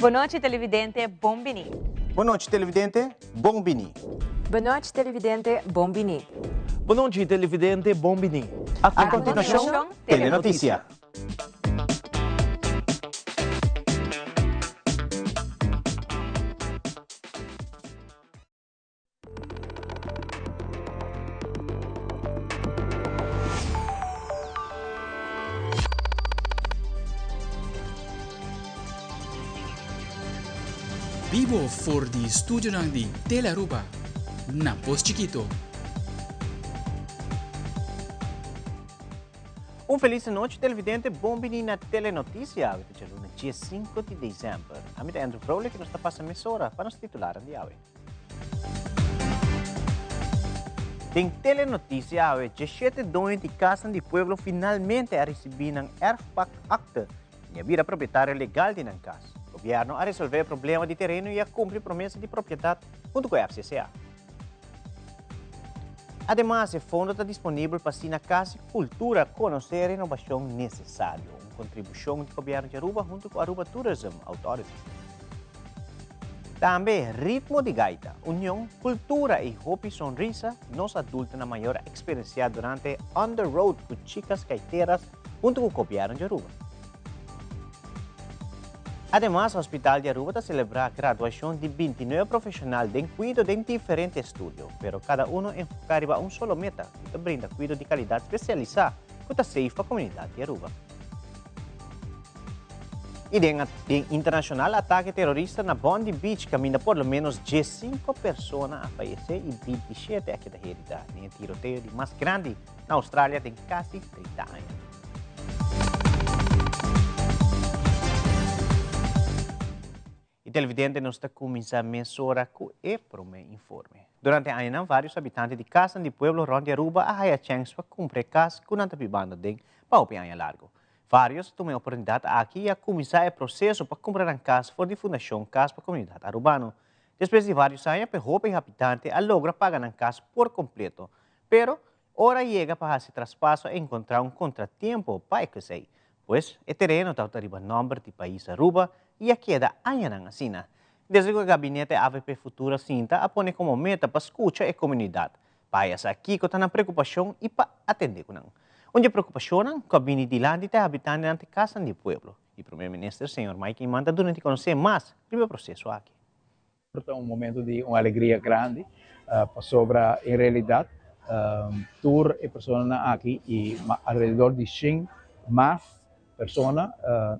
Bon nochi televidente, bon bini. Bon nochi televidente, bon bini. Bon nochi televidente, bon bini. Bon nochi televidente, bon bini. A continuacion, Telenoticia. Bibo for di studionan di Telearuba na Pos Chikito. Un feliz nochi televidente, bon bini na Telenoticia, awe ta djaluna 15 di december. Ami ta Andrew Vrolijk y nos ta pasa mesora pa nos titularan di awe. Den Telenoticia awe, 17 doño di casnan di pueblo finalmente a ricibi nan erfpachtakte y a bira propietario legal di nan cas. Gobierno a resolve e problema di tereno y a cumpli promesa di propiedad hunto cu FCCA. Ademas, e fondo ta disponibel pa asina Cas y Cultura conoce e renobacion necesario. Un contribucion di Gobierno di Aruba hunto cu Aruba Tourism Authority. Tambe ritmo di gaita, union, cultura y hopi sonrisa nos adultonan mayor a experiencia durante On The Road cu Chicas Gaiteras hunto cu Gobierno di Aruba. Ademas, Hospital di Aruba ta celebra graduacion di 29 profesional den cuido den diferente estudio, pero cada uno enfoca riba un solo meta, cu ta brinda cuido di calidad specialisa cu ta safe pa comunidad di Aruba. Y den den internacional, atake terorista na Bondi Beach caminda por lo menos 15 persona a fayece y 27 a keda herida den e tiroteo di mas grandi na Australia den casi 30 aña. Y televidente nos ta cuminsa mesora cu e prome informe. Durante añanan varios habitante di casnan di pueblo rond di Aruba a haya chens pa cumpra e cas cu nan ta bibando den pa hopi aña largo. Varios a tuma e oportunidad aki y a cuminsa e proceso pa cumpra nan cas for di Fundacion Cas pa Comunidad Arubano. Despues di varios aña pe hopi habitante a logra paga nan cas por completo. Pero Ora yega pa hasi traspaso a enkontrá un kontratiempo pa e kosei, pues e tereno tabata riba nòmber di pais Aruba i a keda añanan asina. Desde ku e gabinete avp Futuro a sinta a pone komo meta pa skucha e komunidat, pa haya sa kiko ta nan preokupashon i pa atendé ku nan. Un di e preokupashonnan ku a bini dilanti ta e habitantenan ta e kasnan di pueblo i Prome Minister señor Mike Eman ta duna di konosé mas riba e proseso aki. Ta un momento di un alegria grandi pasobra en realidad tur e personanan aki y alrededor di shen mas persona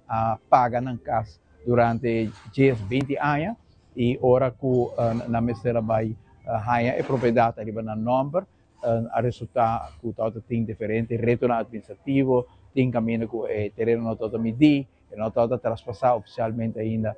a paga nan cas durante dies, binti aña y ora cu nan mester a bay haya e propiedad ariba nan nomber a resulta cu tabata tin diferente retonan administrativo, tin caminda cu e tereno no tabata midi. E no tabata traspasá ofisialmente ainda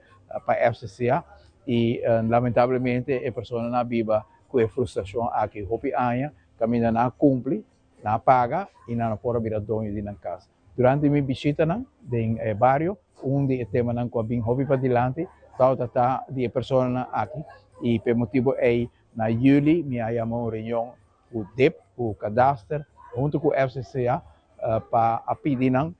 pa FCCA i lamentablemente e personanan a biba ku e frustrashon aki hopi aña kaminda nan a kumpli, nan a paga i nan no por a bira doño di nan kas. Durante mi bishitanan den e bario un di e temanan ku a bin hopi padilanti tabata ta di e personanan aki i pa e motibu ei na yüli mi a yama un reunion ku dip, ku Kadaster huntu ku FCCA pa a pidi nan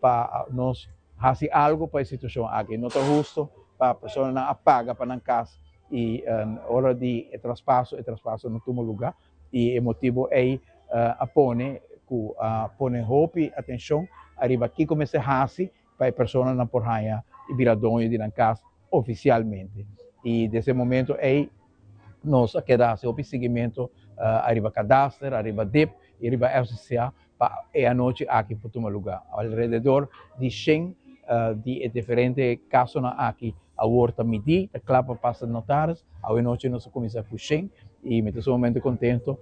pa nos hasi algo pa e situacion aki. No ta husto pa personanan a paga pa nan cas y ora di e traspaso, e traspaso no tuma luga y e motibo ey a pone cu a pone hopi atencion ariba kico mester hasi pa e personanan por haya y bira doño di nan cas oficialmente. Y desde e momento ey nos a keda hasi hopi siguimento ariba Kadaster, ariba dip y riba FCCA pa e anochi aki por tuma luga. Alrededor di shen di e diferente kasonan aki awor ta midí, ta kla pa pasa notaris. Awe nochi nos a kuminsá ku shen i mi ta sumamente kontento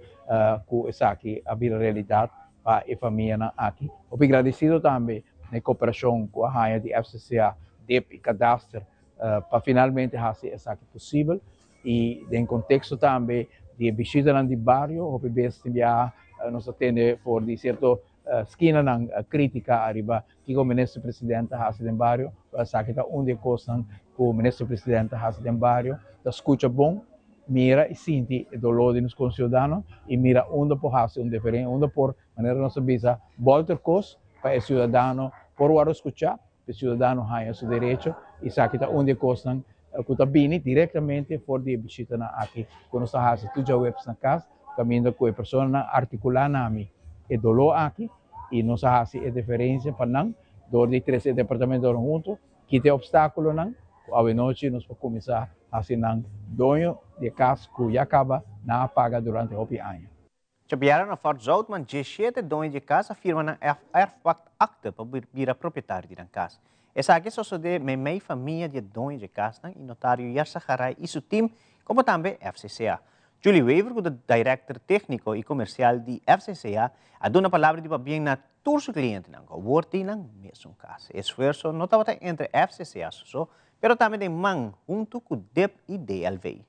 ku esaki a bira realidat pa e famianan aki. Hopi gradesido tambe na e koperashon ku a haña di FCCA, dip i Kadaster pa finalmente hasi esaki posibel. I den konteksto tambe di e bishitanan di bario, hopi bes tin biaha nos ta tende for di sierto skinanan kritika ariba kiko Minister President ta hasi den bario. Esaki ta un di e kosnan ku Minister President ta hasi den bario, ta skucha bon, mira i sinti e doló di nos konsiudadano i mira unda por hasi un diferensia, unda por, manera nos ta bisa, bòlter kos pa e siudadano por wòrdu skuchá. pa e siudadano haña su derecho i esaki ta un di e kosnan ku ta bini direktamente for di e bishitanan aki ku nos ta hasi tur djaweps na kas kaminda ku e personanan artikulá na mi e doló aki i nos a hasi e diferensia pa nan dor di trese e departamentonan huntu, kita e opstákulonan ku awenochi nos por kuminsá hasi nan doño di e kas ku ya kaba nan a paga durante hopi aña. Djabièrnè na Fort Zoutman, diesshete doño di e kas a firma nan erfpachtakte pa bira propietario di nan kas. Esaki a sosodé meimei famia di e doño di e kasnan i notario Yarzagaray i su tim, komo tambe FCCA. Julie Wever, ku ta director tékniko i komersial di FCCA, a duna palabra di pabien na tur su klientenan ku awor tin nan mesun kas. E esfuerso no tabata entre FCCA su so, pero tambe den man huntu ku dip i DLV.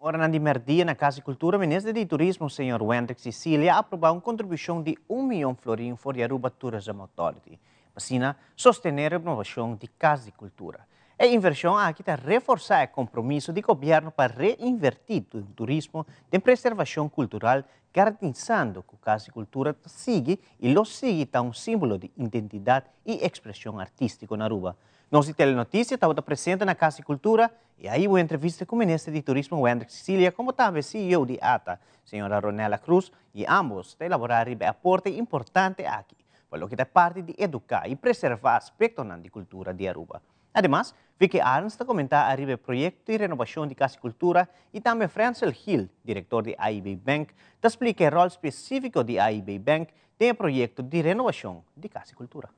Oranan di merdia na Cas di Cultura, Minister di Turismo señor Wendrick Cicilia a aproba un contribucion di un miyon florin for di Aruba Tourism Authority pa asina sostene renovacion di Cas di Cultura. E inversion aki ta reforsa e compromiso di Gobierno pa reinverti den turismo den preservacion cultural garantisando cu Cas di Cultura ta sigui y lo sigui ta un simbolo di identidad y expresion artistico na Aruba. Nos di Telenoticia tabata presente na Cas di Cultura y a hiba un entrevista cu Minister di Turismo Wendrick Cicilia como tambe CEO di ata, señora Ronella Cruz, y ambos ta elabora riba e aporte importante aki pa loke ta parti di educa y preserva aspectonan di cultura di Aruba. Ademas, Vicky Arens ta comenta ariba e proyecto di renobacion di Cas di Cultura y tambe Frensel Gil, director di AIB Bank, ta splica e rol specifico di AIB Bank den e proyecto di renobacion di Cas di Cultura.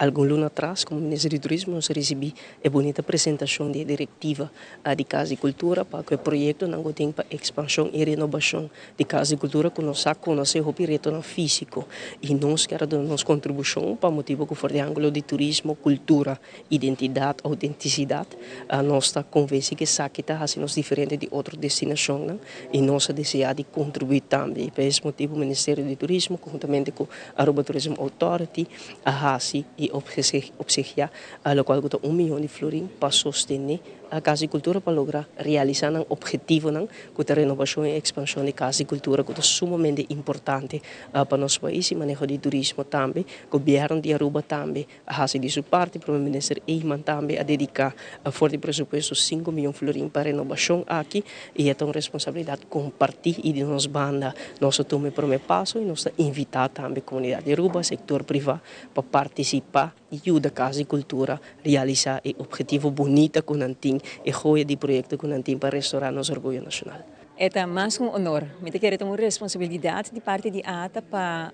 Algun luna atras komo Minister di Turismo nos a risibí e bunita presentashon di e direktiva di Kas di Kultura pa ku e proyektonan ku tin pa ekspanshon i renobashon di Kas di Kultura ku nos a konosé hopi retonan físiko i nos kier a duna nos kontribushon pa motibu ku for di ángulo di turismo, kultura, identidat, outentisidat nos ta konvensí ku esaki ta hasi nos diferente di otro destinashonnan i nos a deseá di kontribuí tambe i pa es motibu Ministerio di Turismo konhuntamente ku Aruba Tourism Authority a hasi i opsegiá lokual ku ta un miyon di florin pa sostené Kas di Kultura pa logra realisá nan ophetivonan ku ta renobashon i ekspanshon di Kas di Kultura ku ta sumamente importante pa nos pais i maneho di turismo tambe. Gobièrnu di Aruba tambe a hasi di su parti. Prome Minister Eman tambe a dediká for di presupuesto sinku miyon florin pa renobashon aki i e ta un responsabilidat kompartí i di nos banda nos a tuma e prome paso i nos ta invitá tambe komunidat di Aruba, sektor privá pa partisipá i yuda Kas di Kultura realisá e ophetivo bunita ku nan tin, e joya di proyekto ku nan tin pa restorá nos orguyo nashonal. E ta mas ku un onor. Mi ta kere ta un responsabilidat di parti di ata pa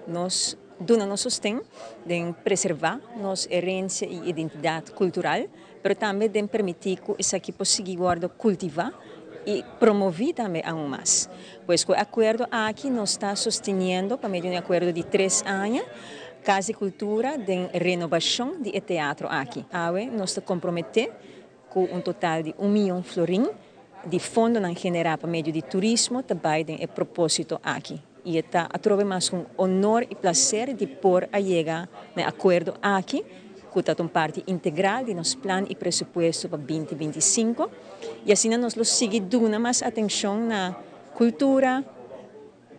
nos duna nos sosten den preservá nos herensia i identidat kultural. pero tambe den permití ku esaki por sigui wòrdu kultivá i promoví tambe aun mas. Pues ku e akuerdo aki nos ta sosteniendo pa medio di un akuerdo di tres aña Kas di Kultura den renobashon di e teatro aki. Awe nos ta komprometé ku un total di un miyon florin di fondonan generá pa medio di turismo ta bai den e propósito aki. I e ta atrobe mas ku un onor i plaser di por a yega na e akuerdo aki, ku ta un parti integral di nos plan i presupuesto pa binti 25. I asina nos lo sigui duna mas atenshon na kultura,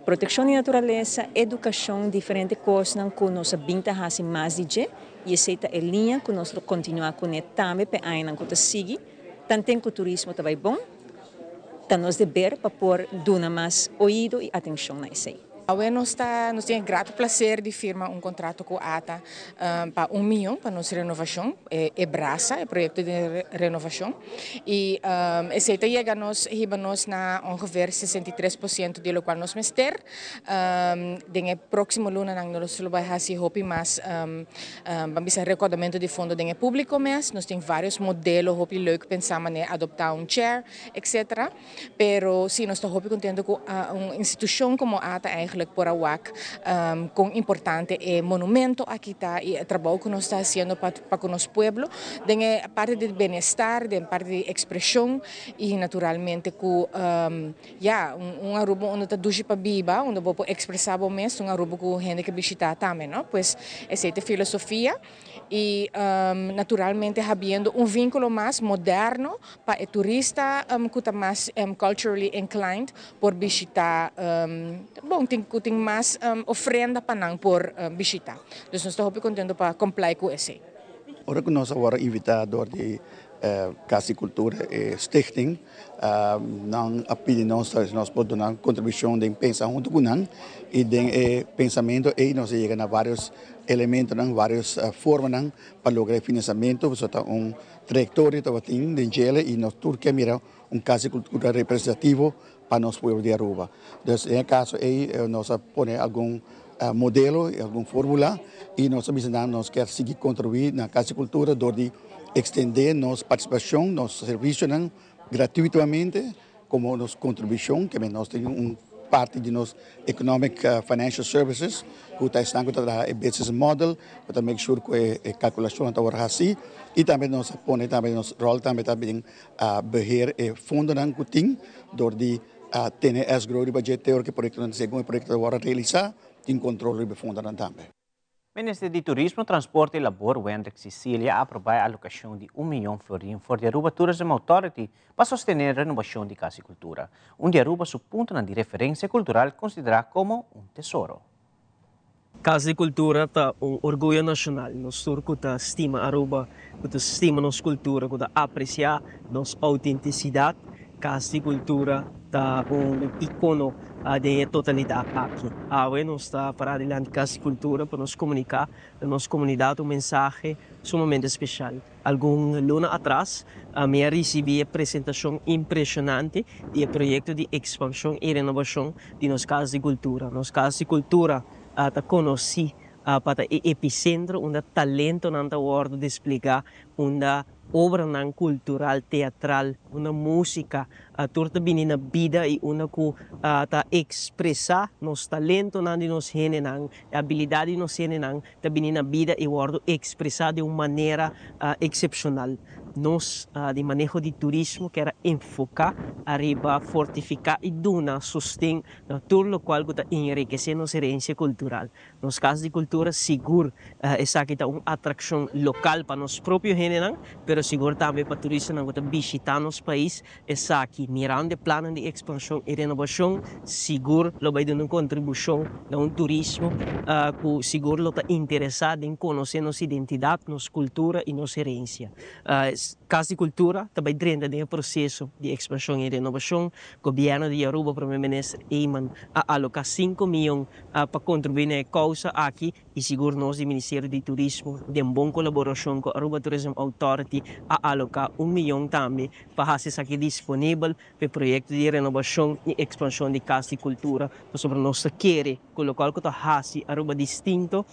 protekshon di naturalesa, edukashon, diferente kosnan ku nos a bin ta hasi mas di dje. I esei ta e liña ku nos lo kontinuá kuné tambe pa e añanan ku ta sigui. Tanten ku turismo ta bai bon, ta nos deber pa por duna mas oido i atenshon na esei. Awe nos ta nos tin e grato placer di firma un contrato cu ata pa un miyon pa nos renovacion, e brasa, e proyecto di renovacion. Y esey ta yega nos, hiba nos na ongeveer 63% di locual nos mester. Den e proximo lunanan nos lo bay haci hopi mas Ban bisa recaudamento di fondo den e publico mes, nos tin varios modelo hopi leuk pensa manera adopta un chair, etc. Pero si nos ta hopi contento cu un institucion como ata eigenlijk. eigenlijk por a wak con importante e monumento aki ta y e trabou cu nos ta haciendo pa cu nos pueblo den e parti di bienestar, den parti di expresion y naturalmente cu ya un Aruba unda ta dushi pa biba, unda bo por expresa bo mes, un Aruba cu hende ke bishita tambe, no? Pues esey ta e filosofia. Y naturalmente habiendo un vinculo mas moderno pa e turista cu ta mas culturally inclined por bishita, bon tin cu tin mas ofrenda pa nan por bishita. Dus nos ta hopi contento pa comply cu esey. Ora cu nos a worde invita door di Cas di Cultura e stichting, nan a pidi nos si nos por duna contribucion den pensa hunto cu nan y den e pensamento ey nos a yega na varios elementonan, varios formanan pa logra e financiamento, pasobra ta un trayectoria tabatin den djele y nos tur ke mira un Cas di Cultura representativo pa nos pueblo di Aruba. Dus den e caso ey nos a pone algun modelo y algun formula y nos a bisa nan nos kier sigui contribui na Cas di Cultura door di extende nos participacion, nos servicionan gratuitamente como nos contribucion, ke nos tin un parti di nos Economic Financial Services cu ta esnan cu ta traha e business model, cu ta make sure cu e calculacionnan ta worde haci y tambe nos a pone tambe nos rol tambe ta bin beheer e fondonan cu tin door di tene escrow riba dje te ora cu e proyectonan segun e proyecto ta worde realisa tin control riba e fondonan tambe. Minister di Turismo, Transporte y Labor, Wendrick Cicilia, a aproba e alocacion di un miyon florin for di Aruba Tourism Authority pa sostene renobacion di Cas di Cultura, un di Aruba su puntonan di referencia cultural considera como un tesoro. Cas di Cultura ta un orguyo nacional. Nos tur cu ta stima Aruba, cu ta stima nos cultura, cu ta aprecia nos autenticidad, Cas di Cultura ta un icono den e totalidad aki. Awe nos ta para dilanti Cas di Cultura pa nos comunica na nos comunidad un mensahe sumamente special. Algun luna atras mi a ricibi e presentacion impresionante di e proyecto di expansion y renobacion di nos Cas di Cultura. Nos Cas di Cultura ta conoci pa ta e epicentro unda talentonan ta wordo desplega, unda obranan cultural, teatral, unda musica tur ta bini na bida y unda cu ta expresa nos talentonan di nos hendenan, e habilidad di nos hendenan ta bini na bida y wordo expresa di un manera excepcional. Nos di maneho di turismo kier a enfoca ariba fortifica y duna sosten na tur locual cu ta enriquece nos herencia cultural. Nos Cas di Cultura sigur esaki ta un atraccion local pa nos propio hendenan, pero sigur tambe pa turistanan cu ta bishita nos pais. Esaki, mirando e plannan di expansion y renovacion, sigur lo bay duna un contribucion na un turismo cu sigur lo ta interesa den conoce nos identidad, nos cultura y nos herencia. Cas di Cultura ta bay drenta den e proceso di expansion y renovacion. Gobierno di Aruba, Prome Minister Eman a aloca cinco miyon pa kontribuí na e kousa aki i sigur nos di Ministerio di Turismo den bon kolaborashon ku Aruba Tourism Authority a aloká un miyon tambe pa hasi esaki disponibel pa e proyekto di renobashon i ekspanshon di Kas di Kultura pasobra nos ta kere ku lokual ku ta hasi Aruba distinto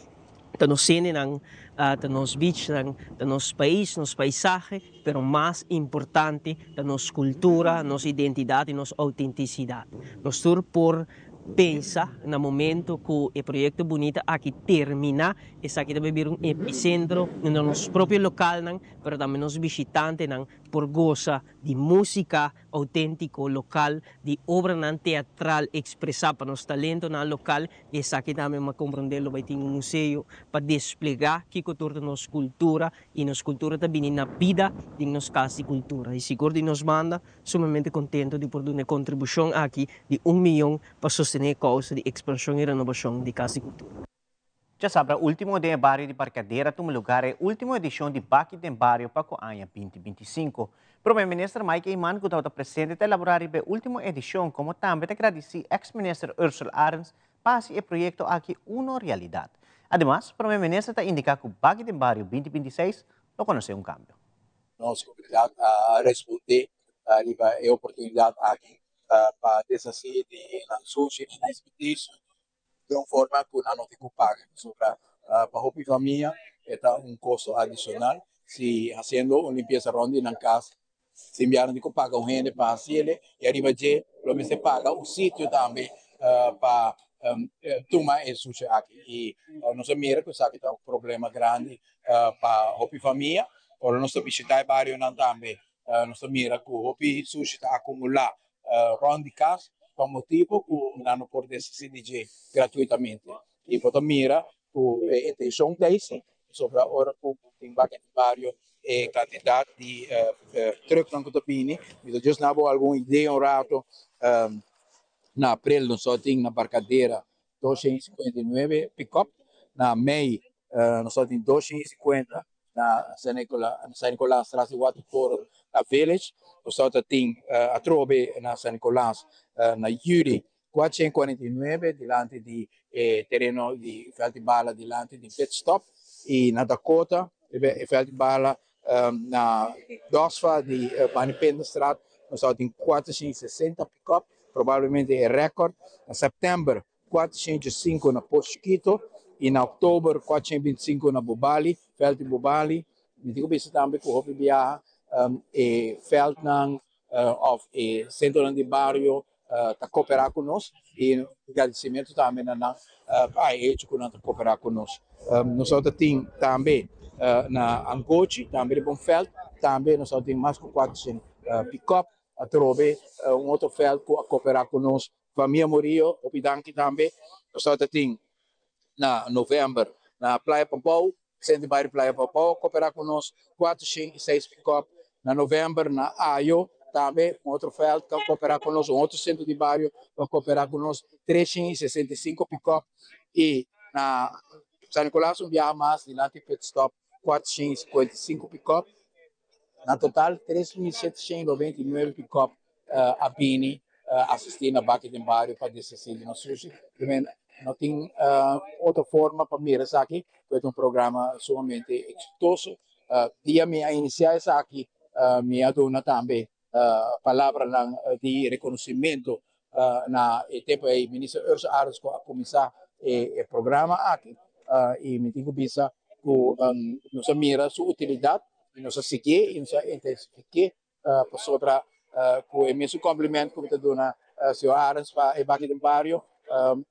ta nos hendenan, ta nos beachnan, ta nos pais, nos paisahe, pero mas importante ta nos kultura, nos identidat i nos outentisidat. Nos tur por Pensa na momento cu e proyecto bunita aki termina, esaki ta bay bira un epicentro unda nos propio localnan, pero tambe nos bishitantenan por goza di musica autentico local, di obranan teatral expresa pa nos talentonan local y esaki tambe mi a comprende lo bay tin un museo pa desplega kico tur ta nos cultura y nos cultura ta bini na bida den nos cas di cultura y sigur di nos banda Sumamente contento di por duna e contribucion aki di un miyon pa sostene e causa di expansion y renovacion di Cas di Cultura. Djasabra ultimo den e bario di Barcadera tuma lugar e ultimo edicion di Baki den Bario pa cu aña 2025. Prome Minister Mike Eman cu tabata presente ta elabora riba e ultimo edicion como tambe ta gradici ex Minister Ursell Arends pa haci e proyecto aki uno realidad. Ademas, Prome Minister ta indica cu Baki den Bario 2026 lo conoce un cambio. Nos komunidat a respondé riba e oportunidat aki pa deshasí di nan sushi i nan desperdicio den un forma ku nan no tin ku paga. Pasobra pa hopi famia e ta un kosto adishonal si hasiendo un limpiesa rònt di nan kas sin biaha nan tin ku paga un hende pa hasiel i ariba dje lo mester paga un sitio tambe pa. tuma e sushi aki y nos a mira cu esaki ta un problema grandi pa hopi famia. Ora nos ta bishita e barionan tambe nos ta mira cu hopi sushi ta acumula rond di cas pa motibo cu nan no por deshaci di dje gratuitamente. Y bo ta mira cu e intencion ta ey pasobra ora cu tin baki den bario e cantidad di trucknan cu ta bini mi ta just nabo algun idea un rato. Na aprel nos a tin na Barcadera 259 pick-up, na mei nos a tin 250 na San Nicolas tras di Watertoren na Village, nos a tin atrobe na San Nicolas na juli 449 dilanti di e tereno di veld di bala dilanti di pit stop y na Dakota e veld di bala Na Dosfa di Bani Penderstraat nos tabatin 460 pick-up, probablemente e record. Na september 405 na Pos Chiquito y na october 425 na Bobali, veld di Bobali. Mi tin cu bisa tambe cu hopi biaha e veldnan of e centronan di bario ta cooperá cu nos y gradicimento tambe na nan pa e hecho cu nan ta cooperá cu nos. Nos ta tin tambe na Angochi, tambe riba un veld, tambe nos ta tin mas cu 400 pick-up, atrobe un otro veld cu a cooperá cu nos, Famia Murillo, hopi danki tambe. Nos ta tin na november na Playa Pabou, Centro di Bario Playa Pabou a cooperá cu nos, 406 pick-up. Na november na Ayo tambe un otro veld a cooperá cu nos, un otro centro di bario a cooperá cu nos, 365 pick-up. Y na San Nicolas un biaha mas dilanti pit stop 455 pick-up. Na total 3799 pick-up a bini asisti na Baki den Bario pa deshasí di nos sushi. No tin otro forma pa mira esaki ku e ta un programa sumamente eksitoso. Dia mi a inisiá esaki mi a duna tambe palabranan di rekonosimentu na e tempu ei Minister Ursula Arends ku a kuminsá e programa aki i mi tin ku bisa ku nos a mira su utilidat i nos a siguié i nos a intensifiké pasobra ku e mesun compliment ku mi ta duna señor Arends pa e baki den bario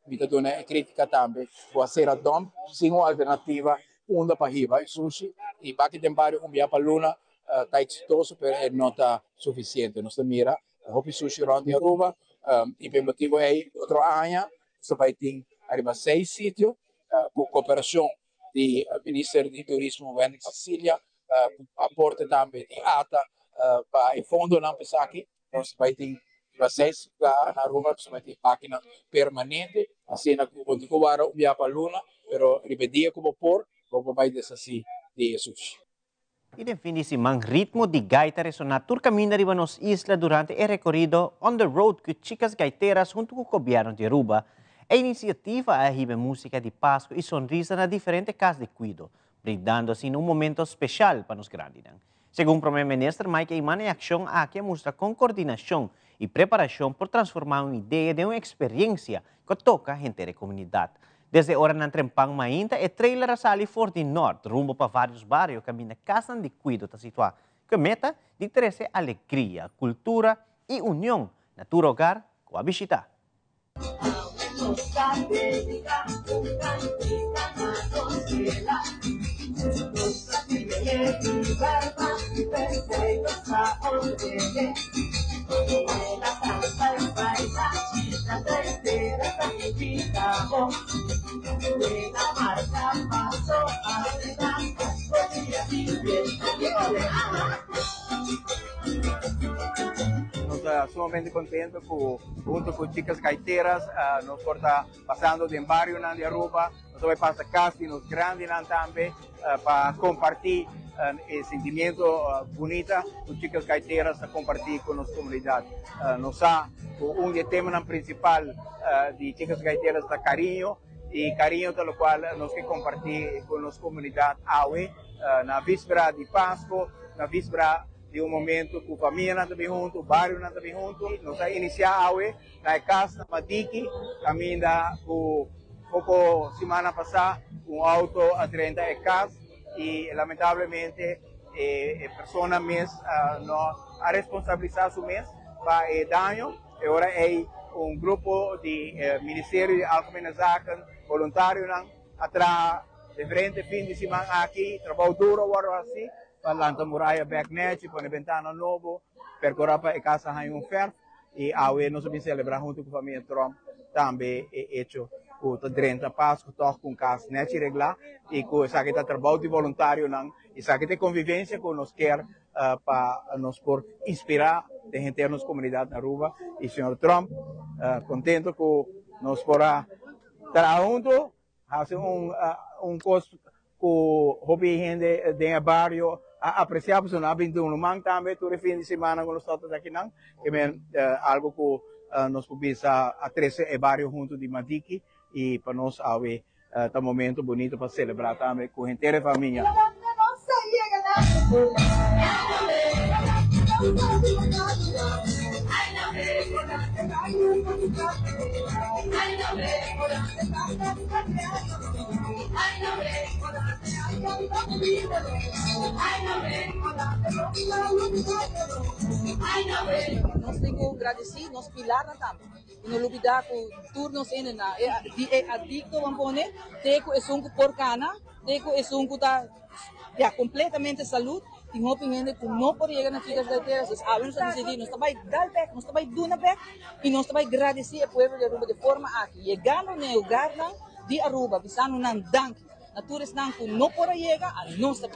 mi ta duna e kritika tambe ku a sera dump sin un alternativa unda pa hiba e sushi i baki den bario un bia pa luna ta eksitoso pero e no ta sufisiente. Nos ta mira hopi sushi rond di Aruba y pa e motibo ey otro aña nos ta bay tin ariba seis sitio cu cooperacion di Minister di Turismo Wendy Cecilia cu aporte tambe di ata pa e fondonan pa esaki nos ta bay tin riba seis lugar na Aruba nos ta bay tin bakinan permanente asina cu bo tin cu wara un bia pa luna pero riba e dia cu bo por bo por bay deshaci di e sushi. I den fin di siman ritmo di gaita resoná tur kaminda riba nos isla durante e rekorido On the Road ku Chicas Gaiteras huntu ku Gobièrnu di Aruba. E inisiativa a hiba e músika di Pasku i sonrisa na diferente kas di kuido, brindando asina un momento speshal pa nos grandinan. Segun Prome Minister Mike Eman e akshon aki a mustra kon kordinashon i preparashon por transformá un idea den un eksperensia ku a toka henter e komunidat. Desde oranan trempan mainta e trailer a sali for di nort rumbo pa varios bario kaminda kasnan di kuido ta situá ku e meta di trese alegria, kultura i union na tur hogar ku a bishitá. Nos ta sumamente contento cu hunto cu Chicas Gaiteras nos por ta pasando den barionan di Aruba, nos ta bay pasa cas di nos grandinan tambe pa comparti e sentimiento bunita cu Chicas Gaiteras ta comparti cu nos comunidad. Nos sa cu un di e temanan principal di Chicas Gaiteras ta cariño y cariño ta locual nos ke comparti cu nos comunidad awe na vispera di Pasco, na vispera di un momento cu famianan ta bin hunto, barionan ta bin hunto. Nos a inicia awe na e cas na Madiki caminda cu poco simannan pasa un auto a drenta e cas y lamentablemente e persona mes no a responsabilisa su mes pa e daño. E ora ey un grupo di Ministerio di Algemene Zaken, voluntarionan a traha diferente fin di siman aki, trabou duro a wòrdu hasi pa lanta muraya bèk nèchi, pone bentana nobo, perkurá pa e kas a haña un fèrf i awe nos a bin selebrá huntu ku famia Tromp tambe e echo ku ta drenta Pasku tòg ku un kas nèchi reglá i ku esaki ta trabou di voluntarionan, esaki ta e konvivensia ku nos kier pa nos por inspirá den henter nos komunidat na Aruba i señor Tromp kontento ku nos por a traha huntu hasi un un kos ku hopi hende den e bario a apresiá pasobra nan a bin duna man tambe tur e fin di simana ku nos tabata akinan ke men algu ku nos por bisa a trese e bario huntu di Madiki i pa nos awe Ta momento bunito pa celebra tambe cu henter e famia. Nos tin cu gradici nos pilarnan tambe. I no lubidá ku tur nos hendenan, di e adikto ban pone, te ku esun ku por kana, te ku esun ku ta ya kompletamente salud, tin hopi hende ku no por yega na Chicas Gaiteras. Dus awe nos a disidí, nos ta bai dal bèk, nos ta bai duna bèk i nos ta bai gradisí e pueblo di Aruba di forma aki, yegando na e hogarnan di Aruba, bisando nan danki na tur esnan ku no por a yega, a nos ta.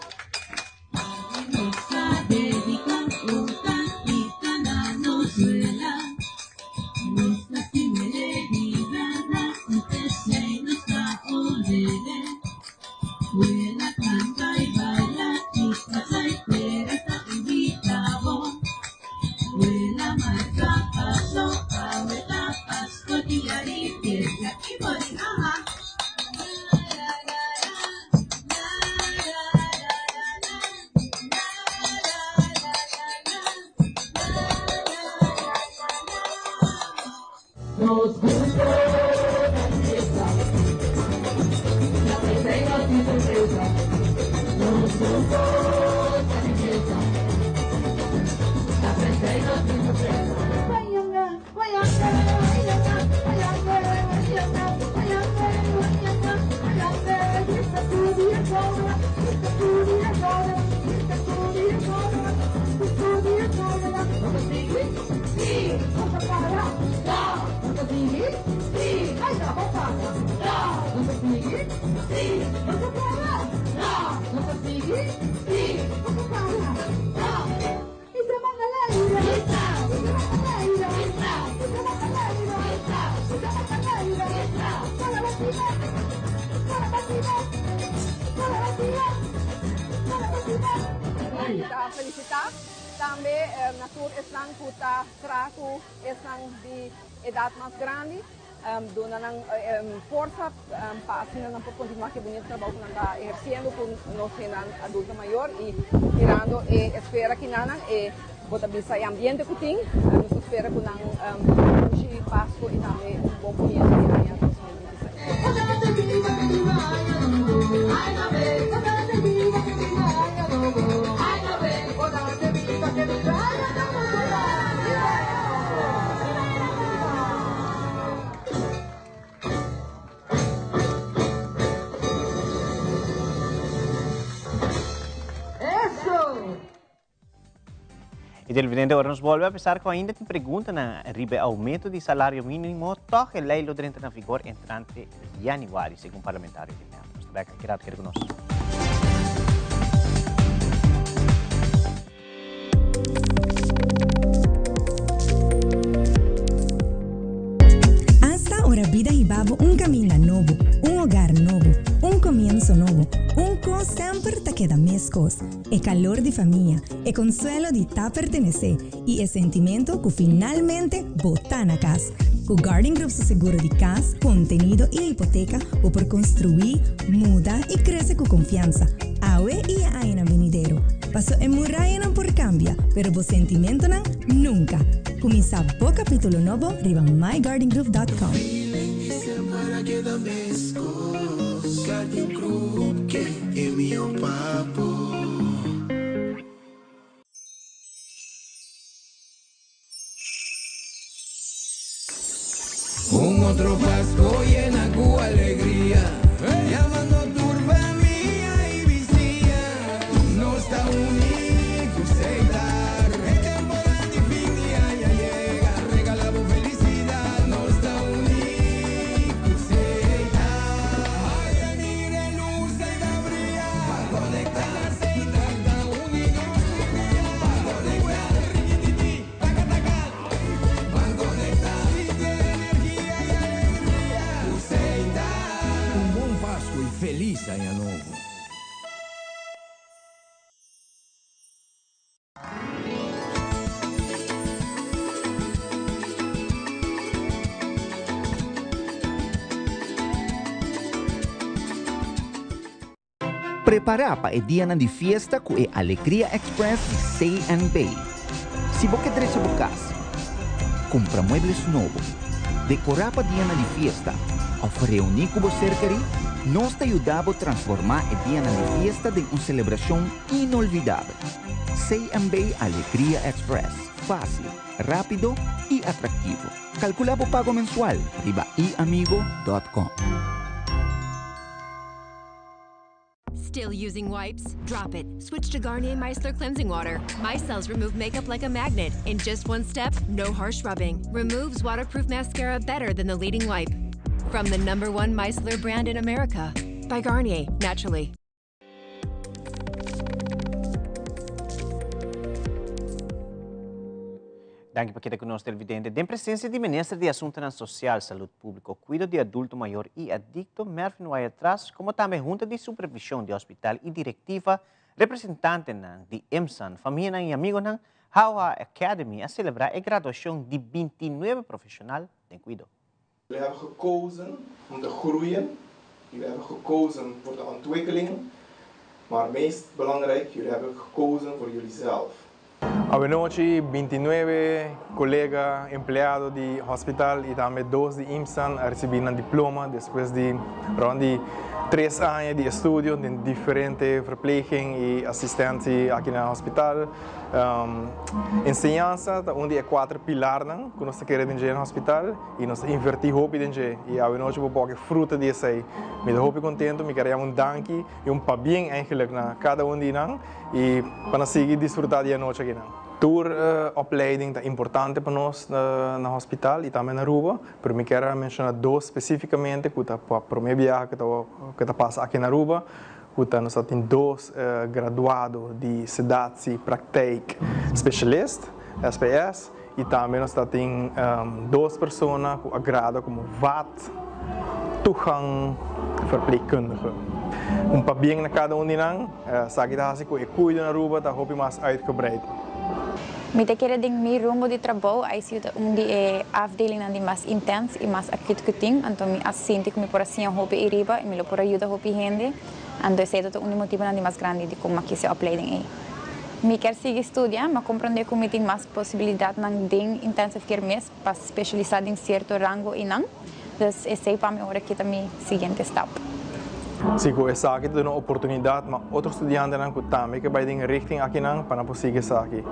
Ta felicita tambe na tur esnan cu ta traha cu esnan di edad mas grandi, duna nan forsa pa asina nan por continua cu e bunito trabou cu nan ta eherciendo cu nos hendenan adulto mayor y mirando e esfera kinanan e bo ta bisa e ambiente cu tin, nos ta spera cu nan dushi Pasco y tambe un bon comienzo di aña 2026. E televidente, ora nos bolbe, apesar cu ainda tin preguntanan riba e aumento di salario minimo, toch e ley lo drenta na vigor entrante januari, segun parlamentario di mep. Nos ta bek aki rato, keda cu nos. Asta ora bida hiba bo un caminda nobo, un hogar nobo, un comienso nobo, un cos semper ta keda mescos, e calor di famia, e consuelo di ta pertenece y e sentimento cu finalmente bo ta na cas. Cu Guardian Group su seguro di cas, contenido y hipoteca bo por construi, muda y crece cu confiansa, awe y e añanan venidero. Paso e murayanan por cambia, pero bo sentimentonan nunca. Cuminsa bo capitulo nobo riba myguardiangroup.com. Un otro Pasco yena cu alegria, yamando tur famia y bisiña. Nos ta uni cu Setar. E temporada di fin di aña yega, regala bo felicidad. Nos ta uni cu Setar. Ay, ay, mira e luz ey ta briya. Ban conecta, Setar ta uni nos tur dia. Ban conecta, rikititi, taka taka. Ban conecta, sinti e energia y alegria cu Setar. Un bon Pasco y feliz aña nobo. Prepará pa e dianan di fiesta ku e Alegria Express di CNB. Si bo ke drecha bo kas, kumpra muebles nobo, dekorá pa dianan di fiesta òf reuní ku bo ser kerí, nos ta yuda bo transformá e dianan di fiesta den un selebrashon inolvidabel. CNB Alegria Express, fásil, rápido i atraktivo. Kalkulá bo pago mensual riba iamigo dòt com. Still using wipes? Drop it. Switch to Garnier Micellar Cleansing Water. Micelles remove makeup like a magnet. In just one step, no harsh rubbing. Removes waterproof mascara better than the leading wipe. From the number one micellar brand in America. By Garnier, naturally. Danki pa keda ku nos televidente. Den presensia di Minister di Asuntonan Sosial, Salud Públiko, Kuido di Adulto Mayor i Adikto, Mervin Wyatt-Ras, komo tambe Hunta di Supervishon di Hospital i Direktiva, representantenan di IMSAN, famianan i amigonan, HOA Academy a selebrá e graduashon di bintinuebe profeshonal den kuido. Jullie hebben gekozen om te groeien. Jullie hebben gekozen voor de ontwikkeling. Maar meest belangrijk, jullie hebben gekozen voor jullie zelf. Awenochi bintinuebe kolega empleado di hospital i tambe dos di IMSAN a risibí nan diploma despues di rònt di tres aña di estudio den diferente verpleging i asistentie aki na hospital. Enseñansa ta un di e kuater pilarnan ku nos ta kere den dje na hospital. I nos ta invertí hopi den dje i awenochi bo por wak e fruta di esei. Mi ta hopi kontentu, mi ker yama un danki i un pabien eigenlijk na kada un di nan i pa nan sigui disfrutá di e anochi akinan. Tur opleiding ta importante pa nos na hospital i tambe na Aruba, pero mi ker a menshoná dos spesífikamente ku ta pa promé biaha ku ta ku ta pasa aki na Aruba, ku ta nos ta tin dos graduado di Sedatie Praktijk Specialist, SPS, I tambe nos ta tin dos persona ku a grada komo vat toegang verpleegkundige. Un pabien na kada un di nan, esaki ta hasi ku e kuido na Aruba ta hopi mas uitgebreid. Mi ta kere den mi rumbo di trabou, ICU ta un di e afdelingnan di mas intens i mas akut ku tin, anto mi a sinti ku mi por a siña hopi ei riba i mi lo por a yuda hopi hende, anto esei ta un di motibonan di mas grandi dikon mi a kis e opleiding ei. Mi kier sigui studia, ma comprende cu mi tin mas posibilidadnan den intensive care mes pa specialisa den cierto rango eynan. Dus esey pa mi ora ki ta mi siguiente stap. Si cu esaki ta duna oportunidad ma otro studiantenan cu tambe ke bay den richting akinan pa nan por sigui esaki.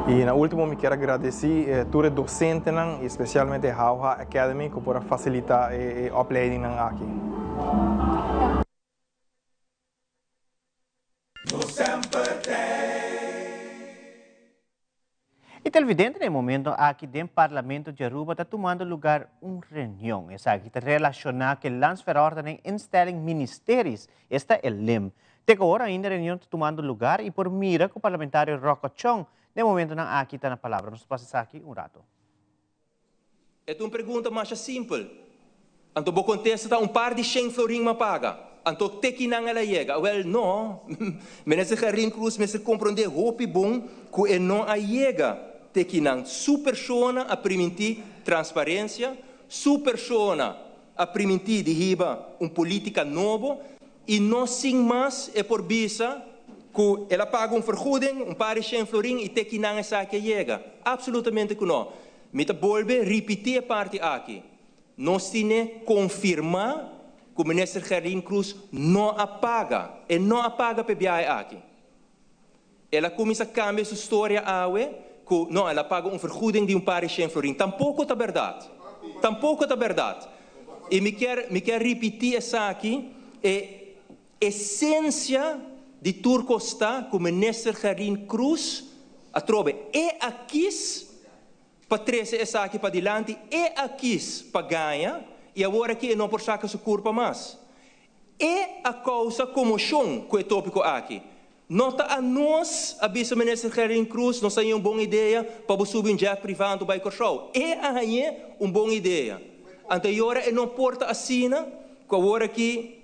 Y na ultimo mi kier a gradeci tur e docentenan y especialmente Hauha Academy cu por a facilita e opleidingnan aki. Nos semper t'ei. E televidente na e momento aki den Parlamento di Aruba ta tumando lugar un reunion. Esaki ta relaciona cu e Landsverordening Instelling Ministeries, esta e lim. Te cu awor ainda e reunion ta tumando lugar y por mira cu Parlamentario Rocco Chong na e momentonan aki ta na palabra. Nos ta pasa esaki un rato. E ta un pregunta masha simpel. Anto bo kontesta ta un par di shen florin m'a paga. Anto te kinan el a yega? Wèl, no. Minister Gerlin Cruz mester komprondé hopi bon ku e no a yega te kinan. Su persona a primintí transparensia, su persona a primintí di hiba un polítika nobo i no sin mas e por bisa ku el a paga un vergoeding, un par di shen florin i te kinan esaki a yega. Absolutamente ku no. Mi ta bolbe ripití e parti aki. Nos tine konfirmá ku Minister Gerlin Cruz no a paga. E no a paga p'e biahe aki. El a kuminsá kambia su storia awe ku no, el a paga un vergoeding di un par di shen florin. Tampoko ta bèrdat. Tampoko ta bèrdat. I mi kier mi kier ripití esaki, e esensia di tur kos ta ku Minister Gerlien Croes atrobe e a kis pa trese esaki padilanti, e a kis pa gaña i awor aki e no por saka su kurpa mas. E a kousa komoshon ku e tópiko aki. No ta a nos, a bisa Minister Gerlien Croes, nos a haña un bon idea pa bo subi un jet privá anto bai Kòrsou. E a hañ'é un bon idea. Anto e ora e no por ta asina ku awor aki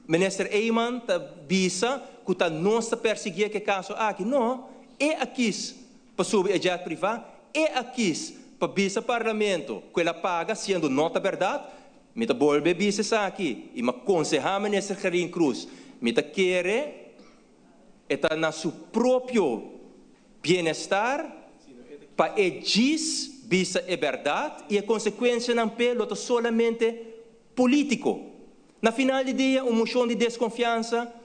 Minister Eman ta bisa ku ta nos ta persiguié ku e kaso aki. No, e a kis pa subi e jet privá, e a kis pa bisa Parlamento ku el a paga siendo no ta bèrdat. Mi ta bolbe bisa esaki y m'a conseha Minister Gerlien Croes, mi ta kere e ta na su propio bienestar pa e djis bisa e berdad y e consecuencianan p'e lo ta solamente politico. Na final di dia un mocion di desconfiansa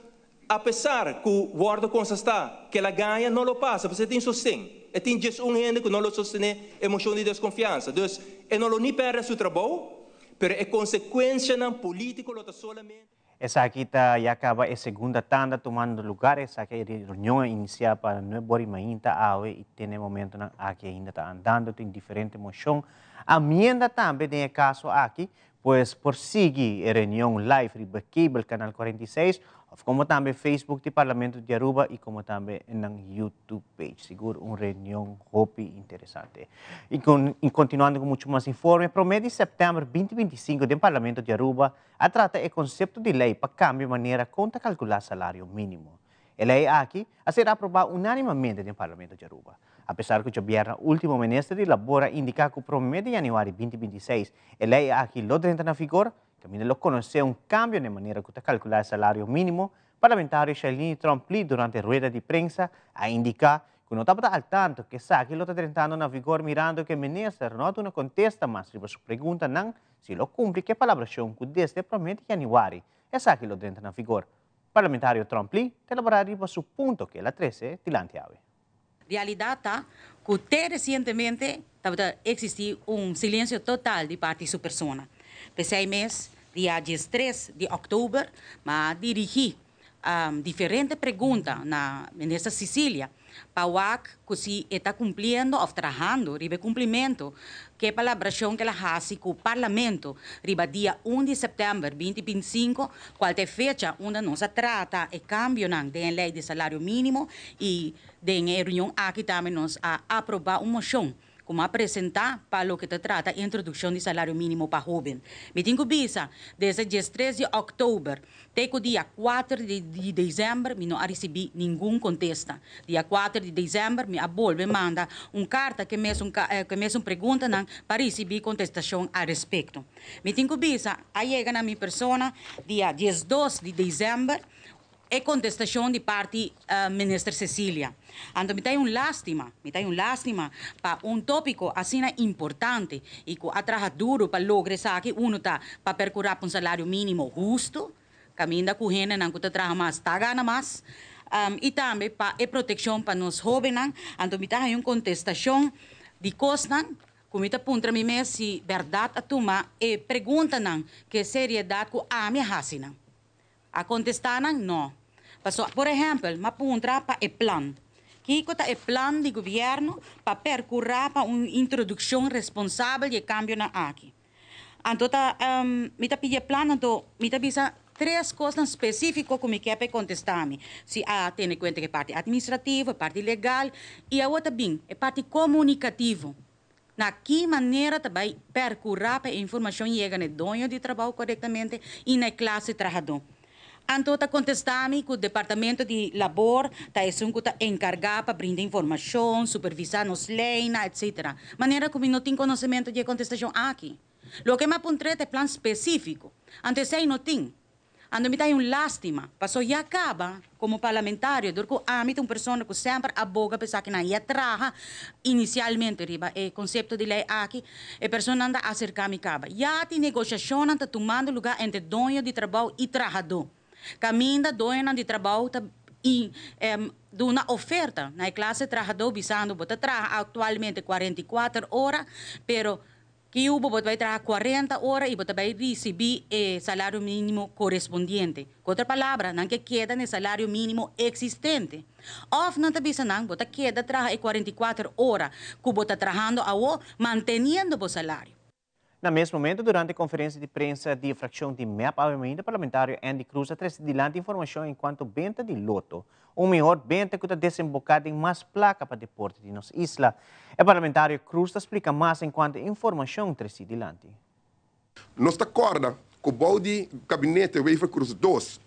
Apesar ku wòrdu konsastá ku el a gaña, no lo pasa, pasobra e tin sosten. E tin djes un hende ku no lo sostené e moshon di deskonfiansa. Dus, e no lo ni pèrdè su trabou, pero e konsekuensianan polítiko lo ta solamente. Esaki ta ya kaba e segunda tanda tumando lugar. Esaki e reunion a inicia pa nuebe ora y mainta awe y te na e momentonan aki ainda ta andando. Tin diferente mocion. Amienda tambe den e caso aki Pues por sigui e reunion live riba cable canal 46 of como tambe Facebook di Parlamento di Aruba y como tambe nan YouTube page. Sigur un reunion hopi interesante. Y con y continuando cu mucho mas informe, prome di september 2025 den Parlamento di Aruba a trata e concepto di ley pa cambia manera con ta calcula salario minimo. E ley aki a ser aproba unanimamente den Parlamento di Aruba. Apesar cu djabièrna ultimo Minister di Labor a indica cu prome di januari 2026 e ley aki lo drenta na vigor, caminda lo conoce un cambio n'e manera cu ta calcula e salario minimo, Parlamentario Shailene Tromp-Lee durante rueda di prensa a indica cu no tabata al tanto cu esaki lo ta drentando na vigor mirando cu e Minister no a duna contesta mas riba su preguntanan si lo cumpli cu e palabracion cu desde prome di januari esaki lo drenta na vigor. Parlamentario Tromp-Lee ta elabora riba su punto cu el a trece dilanti awe. Realidat ta ku te resientemente tabata eksistí un silensio total di parti su persona. P'esei mes, dia diestres di òktober m'a dirigí diferente pregunta na Minister Cicilia pa wak ku si e ta kumpliendo òf trahando riba e kumplimentu ku e palabrashon ku el a hasi ku Parlamento riba dia un di sèptèmber binti bintisinko, kual ta e fecha unda nos a trata e kambionan den e lei di salario mínimo i Den e reunion aki tambe nos a aproba un mocion cu m'a presenta pa loke ta trata introduccion di salario minimo pa hoben. Mi tin cu bisa, desde diestres di october te cu dia cuater di december mi no a ricibi ningun contesta. Dia cuater di december mi a bolbe manda un carta cu e mesun cu e mesun preguntanan pa ricibi contestacion al respecto. Mi tin cu bisa, a yega na mi persona dia diesdos di december E kontestashon di parti Minister Cecilia. Anto mi ta un lástima, mi ta un lástima pa un tópiko asina importante i ku a traha duru pa logra esaki, unu ta pa perkurá pa un salario mínimo hustu, kaminda ku hendenan ku ta traha mas ta gana mas, i tambe pa e protekshon pa nos hóbennan. Anto mi ta haña un kontestashon di kosnan ku mi ta puntra mi mes si bèrdat a tuma e preguntanan ku e seriedat ku ami a hasi nan. A kontestá nan, No. Paso, por ehèmpel, m'a puntra pa e plan. Kiko ta e plan di gobièrnu pa perkurá pa un introdukshon responsabel di e kambionan aki? Anto ta, mi ta pidi e plan, anto mi ta bisa tres kosnan spesífiko ku mi ke pa e kontestá mi. Si a tene kuenta ku e parti atministrativo, e parti legal, i awor ta bin e parti komunikativo. Na ki manera ta bai percura pa e informacion yega na e doño di trabao corectamente y na e clase trahador? Anto ta contesta mi cu Departamento di Labor ta esun cu ta encarga pa brinda informacion, supervisa nos leynan, etc. Manera cu mi no tin conocemento di e contestacion aki. Loke mi a puntr'e ta e plan specifico. Anto esey no tin. Anto mi ta hay un lastima, paso ya caba como parlamentario dor cu ami ta un persona cu semper a boga pa esakinan y a traha inicialmente riba e concepto di ley aki, e personanan ta acerca mi caba. Ya tin negociacionnan ta tumando lugar entre doño di trabao y trahador. Caminda doñonan di trabao ta duna oferta na e clase trahador bisando bo ta traha actualmente 44 ora, pero. Ki ubo bo ta bai traha 40 ora i bo ta bai risibí e salario mínimo korespondiente. Ku otro palabra, nan ke keda na e salario mínimo eksistente. Òf nan ta bisa nan, bo ta keda traha e 44 ora ku bo ta trahando awo, manteniendo bo salario. Na mes momento, durante konferensia di prensa di e frakshon di mep awe mainta, parlamentario Endy Croes a trese dilanti informashon enkuanto benta di loto, un mihor benta ku ta desemboká den mas plaka pa deporte di nos isla. E parlamentario Croes ta splika mas enkuanto e informashon tresí dilanti. Nos ta kòrda ku bou di gabinete Wever-Croes dos,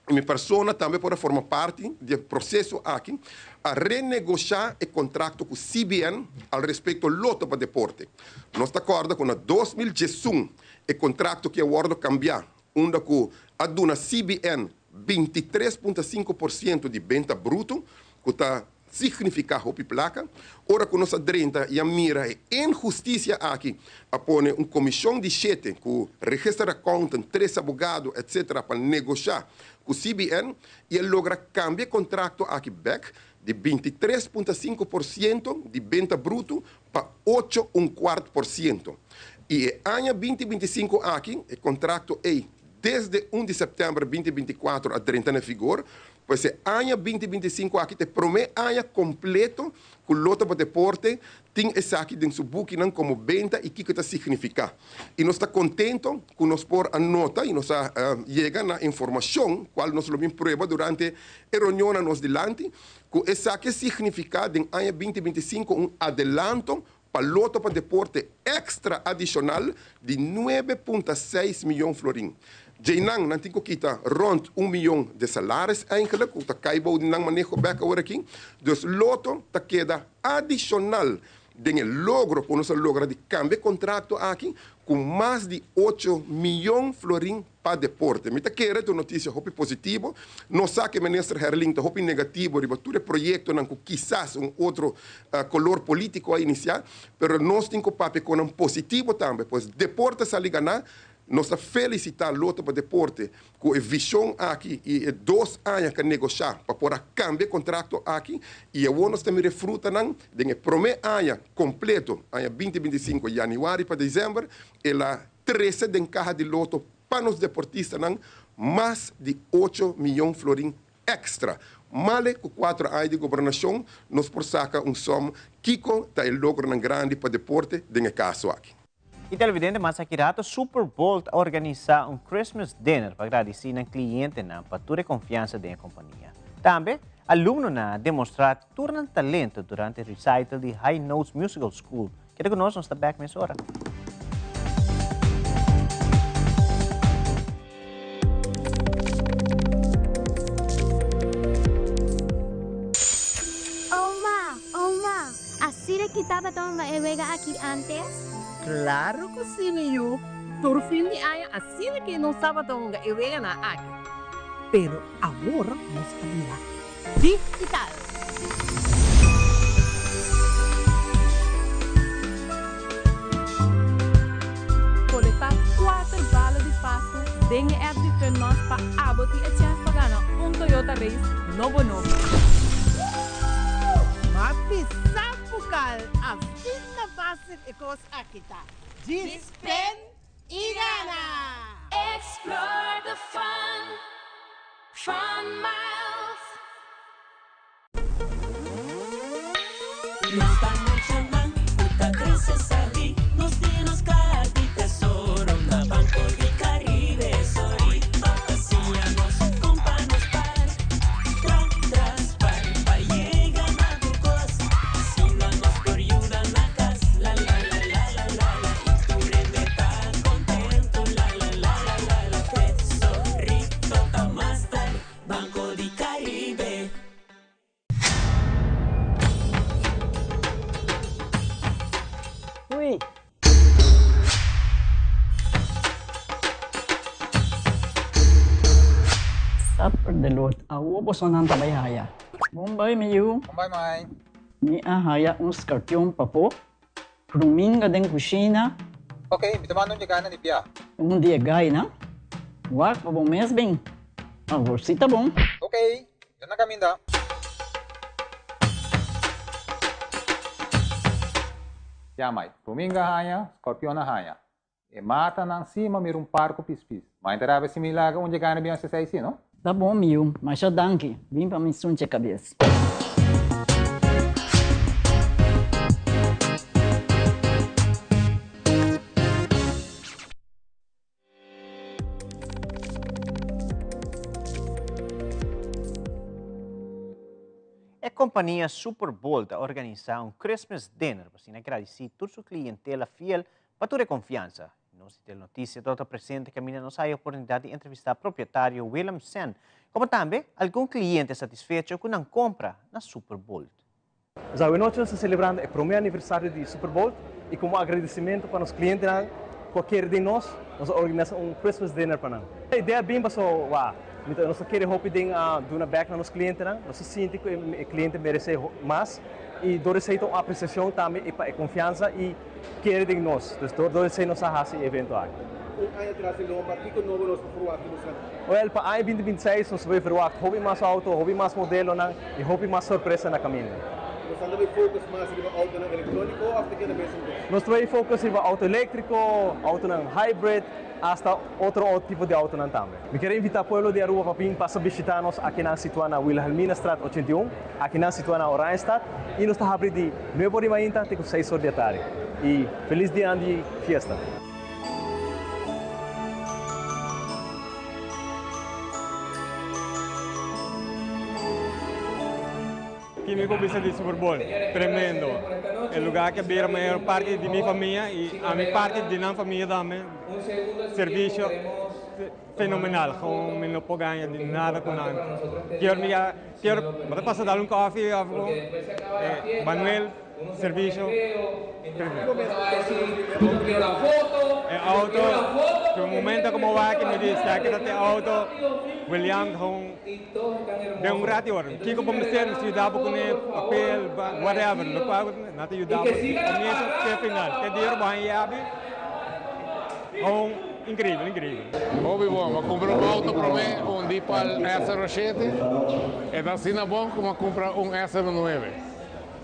i mi persona tambe por a forma parti di e proseso aki, a renegoshá e kontrakto ku CBN al respekto Loto pa Deporte. Nos ta kòrda ku na 2011 e kontrakto ki a wòrdu kambiá unda ku a duna CBN 23.5 por siento di benta bruto, ku ta signifiká hopi plaka. Ora ku nos a drenta i a mira e inhustisia aki, a pone un komishon di shete ku register accountant, tres abogado etc. Pa negoshá ku CBN i a logra kambia e kontrakto aki bèk di 23.5 por siento di benta bruto pa 8,25 por siento. I e aña 2025 aki, e kontrakto ei desde 1 di sèptèmber 2024 a drenta na vigor, pues e aña 2025 aki ta e promé aña kompleto ku Loto pa Deporte tin esaki den su bukinan komo benta i kiko ta signifiká. I nos ta kontento ku nos por a nota i nos a yega na informashon kual nos lo bin prueba durante e reunionnan nos dilanti ku esaki a signifiká den aña 2025 un adelanto pa Loto pa Deporte èkstra adishonal di 9.6 mion florin. Djeinan nan tin ku kita rònt un mion de salaris eigenlijk, ku ta kai bou di nan maneho bèk awor aki. Dus Loto ta keda adishonal den e logro ku nos a logra di kambia e kontrakto aki ku mas di 8 mion florin pa deporte. Mi ta kere ta un notisia hopi positivo. Nos sa ku e minister Herlin ta hopi negativo riba tur e proyektonan ku kisas un otro kolor polítiko a inisiá, pero nos tin ku papia konan positivo tambe, pues deporte a sali ganá. Nos ta felisitá Loto pa Deporte ku e vishon aki i e dos aña ku a negoshá pa por a kambia e kontrakto aki i awor nos ta mira e frutanan den e promé aña kompleto, aña 2025, yanüari pa desèmber, el a trese den kaha di Loto pa nos deportistanan mas di 8 mion florin èkstra. Male ku kuatro aña di gobernashon nos por saka un sòm kiko ta e logronan grandi pa deporte den e kaso aki. I televidente, mas aki rato Super Bowl ta organisá un Christmas dinner pa gradisí nan klientenan pa tur e konfiansa den e kompania. Tambe, alumnonan a demostrá tur nan talento durante recital di High Notes Musical School. Keda ku nos, nos ta bèk mesora. Oma, oma, asina ki tabata hunga e wega aki antes? Claro cu si, mi yu. Tur fin di aña asina ki nos tabata hunga e weganan aki. Pero awor nos a bira digital. Kolektá kuater bala di Pasku den e app di Funmas pa abo tin e chèns pa gana un Toyota Race nobo nobo. Ma bisa bukal asina fásil e kos aki ta. Djis pen i gana! Explore the fun, Fun Miles. Nos ta muchanan ku ta krese sabí, nos tin nos kaha di tesoro na Banco di Caribe. Sorry pa siña nos kon pa nos par, tra tras par pa yega na tur kos. Asina nos por yuda na kas, la la la la la la la i tur hende ta kontentu, la la la la la la. Tesorito ta master, Banco di Caribe. Hui. Supper de lot. Awo bosonan ta bai haya. Bon bai, mi yu. Bon bai, mai. Mi a haya un skarpion pafó. Kruminga den kushina. Ok, mi ta manda un di gaina di bia. Un di e gaina? Wak pa bo mes bin. Awor si ta bon. Ok, mi ta na kaminda. Yamai, Ruminga haña, Scorpion a haña. E matanan si ma mira un par ku pispis. Ma inta rabia si mi laga un dje gana bion sesei si, no? Ta bon mi yu, masha danki. Bin pa mi sunche kabes. E kompania Super Bowl ta organisá un Christmas Dinner pa asina gradisí tur su klientela fiel pa tur e konfiansa. Nos di Telnoticia tabata presente kaminda nos haya oportunidat di entrevistá propietario Willem Sen, komo tambe algun kliente satisfecho ku nan kompra na Super Bowl. Djawe-nochi nos ta selebrando e promé aniversario di Super Bowl i komo agradesimentu pa nos klientenan ku a kere den nos, nos a organisa un Christmas dinner pa nan. E idea bin pasobra wak, nos ta kere hopi den duna bèk na nos klientenan, nos ta sinti ku e kliente meresé mas i dor esei ta un apresiashon tambe pa e konfiansa i kere den nos. Dus dor esei nos a hasi e evento aki. Un aña tras di lomba, kiko nobo nos por ferwagt di nos nan? Wèl, pa aña 2026 nos por ferwagt hopi mas outo, hopi mas modelonan i hopi mas sorpresa na kaminda. Nos ta bai focus mas riba outonan elektróniko òf ta keda mesun kos? Nos ta bai focus riba outo eléktriko, outonan hybrid, asta otro tipo di outonan tambe. Mi kier invitá pueblo di Aruba pa bin pasa bishitá nos akinan situá na Wilhelminastraat 81, akinan situá na Oranjestad, i nos ta habri di nuebe or di mainta te ku seis or di atardi. I felis dianan di fiesta! Ki mi por bisa di Super Bowl? Tremendo. E lugar ke bira mayor parti di mi famia y ami parti di nan famia tambe. Servicio fenomenal. Gewoon mi no por gaña di nada cu nan. Kier mi a kier bo ta pasa dal un koffie of Manuel servicio E auto cu e momento cu mi wak mi di esaki ta te auto William gewoon Den un rati ora, kiko bo mester, mester yuda bo kuné papel, whatever, lokual nan ta yuda bo di komienso te final. Te dia ora bo haña yabi, gewoon inkreibel, inkreibel. Hopi bon, mi a kumpra un outo promé, un Deepal S07, e ta asina bon ku mi a kumpra un S09.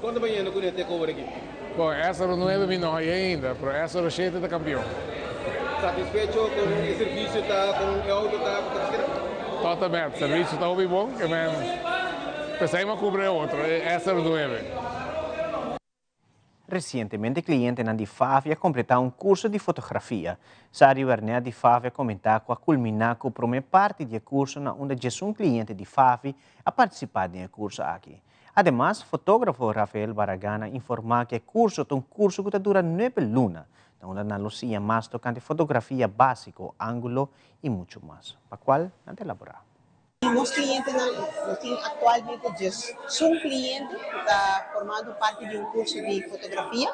Kon ta bayendo kuné te kobra aki? Bon, S09 mi no haña ainda, pero S07 ta kampion. Satisfecho kon e servisio ta, kon e outo ta, ku ta keda? Totalmente, servisio ta hopi bon, ke men p'esei mi a kumpra e otro, e S09. Resientemente klientenan di Favi a kompletá un kurso di fotografia. Sari Wernet di Favi a komentá ku a kulminá ku promé parti di e kurso na unda djesun kliente di Favi a partisipá den e kurso aki. Ademas, fotógrafo Rafael Barragan a informá ku e kurso ta un kurso ku ta dura nuebe luna, na unda nan lo siña mas tokante fotografia básiko, ángulo i muchu mas, pa kual nan ta elaborá. Nos klientenan, nos tin aktualmente djesun kliente ku ta formando parti di un kurso di fotografia.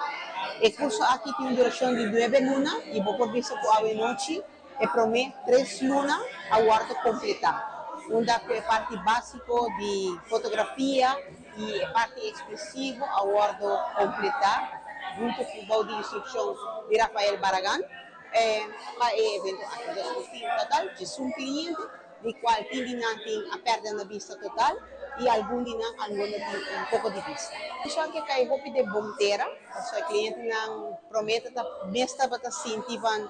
E kurso aki tin un durashon di nuebe luna i bo por bisa ku awenochi E promé tres luna a wòrdu kompletá, unda ku e parti básiko di fotografia i e parti ekspresivo a wòrdu kompletá huntu ku bou di instrukshon di Rafael Barragan pa e evento aki. Dus nos tin total diesun kliente, di kual tin di nan tin a pèrdè na bista total i algun di nan algunda tin un poko di bista. Esaki a kai hopi den bon tera, pasobra e klientenan promé ta ta mes tabata sinti van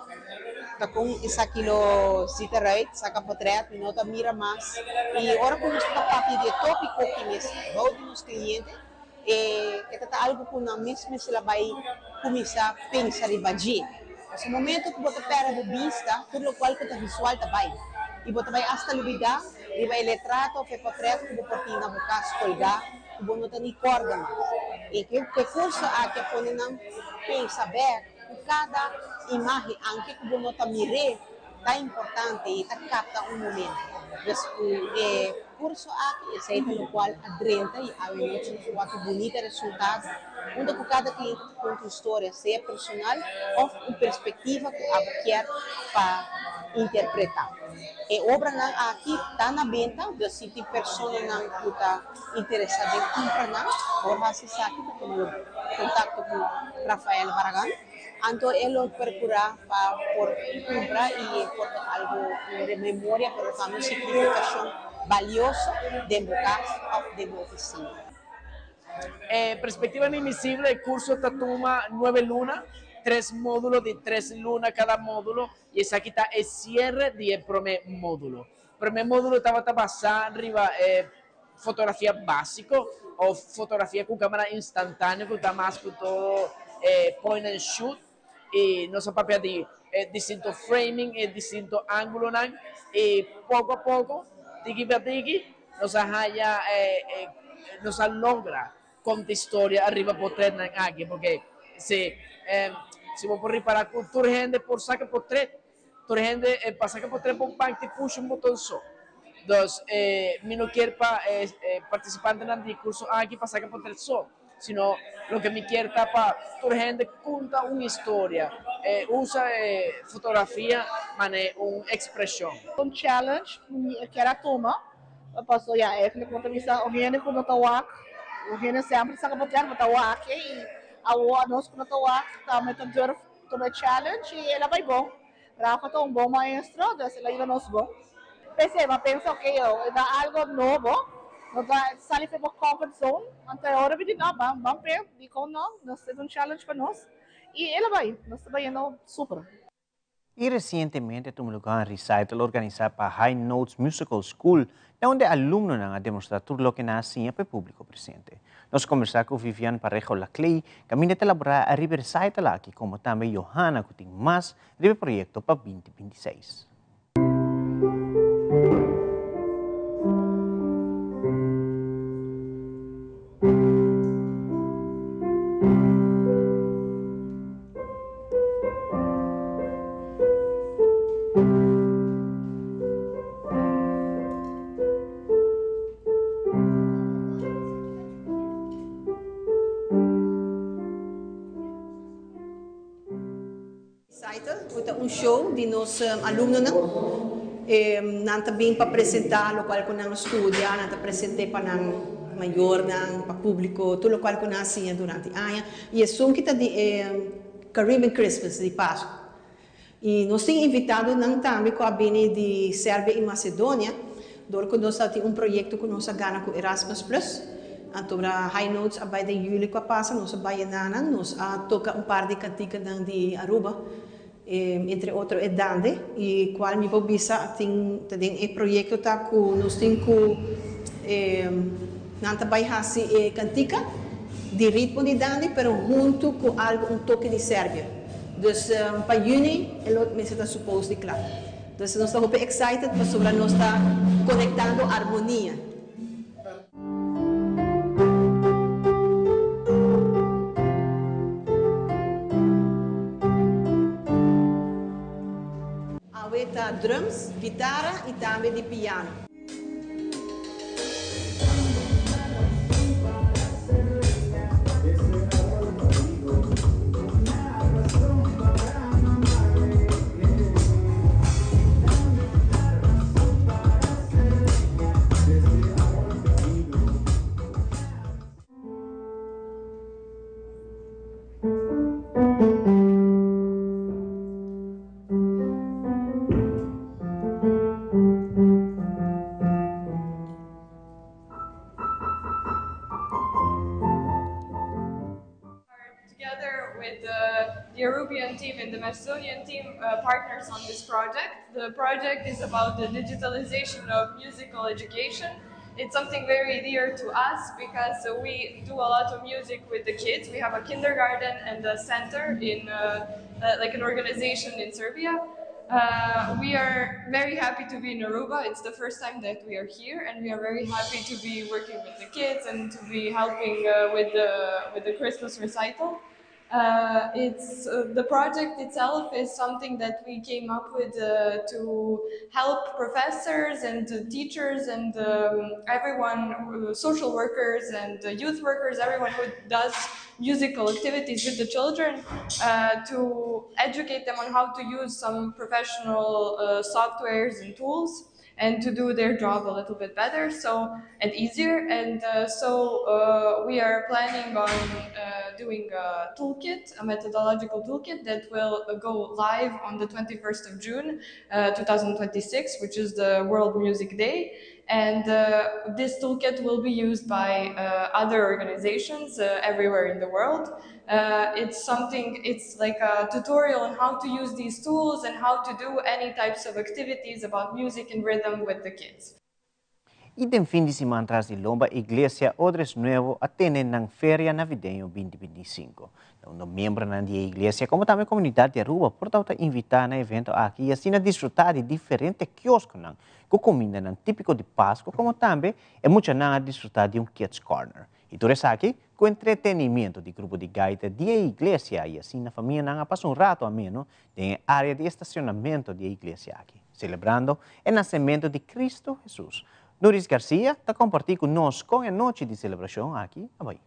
ta kon esaki lo zit eruit, saka potrèt, mi no ta mira mas. I ora ku nos ta papia di e tópiko ki mes bou di nos kliente, e e ta ta algu ku nan mes mester a bai kuminsá pensa riba dje. Pasobra momento ku bo ta pèrdè bo bista, tur lokual ku ta visual ta bai. I bo ta bai asta lubidá riba e letrato òf e potrèt ku bo por tin na bo kas kolgá ku bo no ta ni kòrda mas. I ku e kurso aki a pone nan pensa bèk ku kada imágen, anke ku bo no ta mir'é, ta importante i ta kapta un momento. Pues ku e kurso aki esei ta lokual a drenta i awe nochi nos wak e bunita resultado unda ku kada kliente ta konta un storia sea personal òf un perspektiva ku abo kier pa interpretá. E obranan aki ta na benta, dus si tin personanan ku ta interesá den kumpra nan por hasi esaki ta tuma kontakto ku Rafael Barragan. Anto e lo percura pa por cumpra y por ta algo un memoria pero tambe un significacion balioso den bo cas of den bo oficina. E perspectiva invisibel, e curso ta tuma nuebe luna, tres modulo di tres luna cada modulo y esaki ta e cierre di e prome modulo. Prome modulo tabata basa riba e fotografia basico of fotografia cu camera instantaneo cu ta mas cu todo e point and shoot y nos a papia di e distinto framing, e distinto angulonan y poco a poco, tiki pa tiki, nos a haya e nos a logra conta historia ariba potretnan aki porque si si bo por ripara cu tur hende por saca potret, tur hende pa saca potret por bank push un boton so. Dus mi no kier pa e participantenan di e curso aki pa saca potret so. Sino loke mi kier ta pa tur hende conta un historia, usa e fotografia mane un expresion. Un challenge cu mi kier a tuma, paso ya eigenlijk bo ta bisa un hende cu no ta wak, un hende semper ta saca potret bo ta wak y awor anos cu no ta wak tambe ta durf tuma e challenge y el a bay bon. Rafa ta un bon maestro, dus el a yuda nos bon. P'esei mi a pensa, ok, e ta algo nobo, no ta sali for bo comfort zone, anto e ora mi di no, ban ban p'e, dikon no, nos e ta un challenge pa nos, i el a bai, nos ta bayendo super. I resientemente a tuma lugá un recital organisá pa High Notes Musical School, na unda e alumnonan a demostrá tur loke nan a siña pa e públiko presente. Nos kombersá ku Vivian Parejo Laclay, kaminda ta elaborá ariba e recital aki, komo tambe Johanna ku tin mas riba e proyekto pa binti binti seis. Recital cu ta un show di nos alumnonan. Nan ta bin pa presenta locual cu nan a studia, nan ta presente pa nan mayornan, pa publico, tur locual cu nan a siña durante aña. Y esun ki ta di e Caribbean Christmas di Pascu. Y nos tin invitadonan tambe cu a bini di Serbia y Macedonia, dor cu nos a tin un proyecto cu nos a gana cu Erasmus Plus. Anto ora High Notes a bay den juli cu a pasa, nos a bay na nan, nos a toca un par di canticanan di Aruba, entre otro e Dande, y cual mi por bisa tin ta den e proyecto ta cu nos tin cu nan ta bay haci e cantica di ritmo di Dande, pero hunto cu algo un toke di Serbia. Dus pa juni e lo mester ta suppose di cla. Dus nos ta hopi excited pasobra nos ta conectando armonia. Awe ta drums, guitara y tambe di piano. Together with the, the Arubian team and the Macedonian team uh, partners on this project. The project is about the digitalization of musical education. It's something very dear to us because we do a lot of music with the kids. We have a kindergarten and a center in uh, uh, like an organization in Serbia. Uh, we are very happy to be in Aruba. It's the first time that we are here, and we are very happy to be working with the kids and to be helping uh, with the with the Christmas recital. Uh, it's uh, the project itself is something that we came up with uh, to help professors and teachers and um, everyone, uh, social workers and youth workers, everyone who does musical activities with the children uh, to educate them on how to use some professional uh, softwares and tools and to do their job a little bit better so and easier and uh, so uh, we are planning on uh, doing a toolkit a methodological toolkit that will go live on the 21st of June uh, 2026 which is the World Music Day And uh, this toolkit will be used by uh, other organizations uh, everywhere in the world. Uh, it's something, it's like a tutorial on how to use these tools and how to do any types of activities about music and rhythm with the kids. Y den fin di siman tras di lomba Iglesia Odres Nuevo a tene nan Feria Navideño 2025. Na unda miembronan di e iglesia como tambe comunidad di Aruba por tabata invita na e evento aki y asina disfruta di diferente kioskonan cu cumindanan tipico di Pasco como tambe e muchanan a disfruta di un Kids Corner. Y tur esaki cu entretenimiento di grupo di gaita di e iglesia y asina famianan a pasa un rato ameno den e area di estacionamento di e iglesia aki, celebrando e nacemento di Cristo Jesus. Nuris Garcia ta comparti cu nos con e nochi di celebracion aki a bay.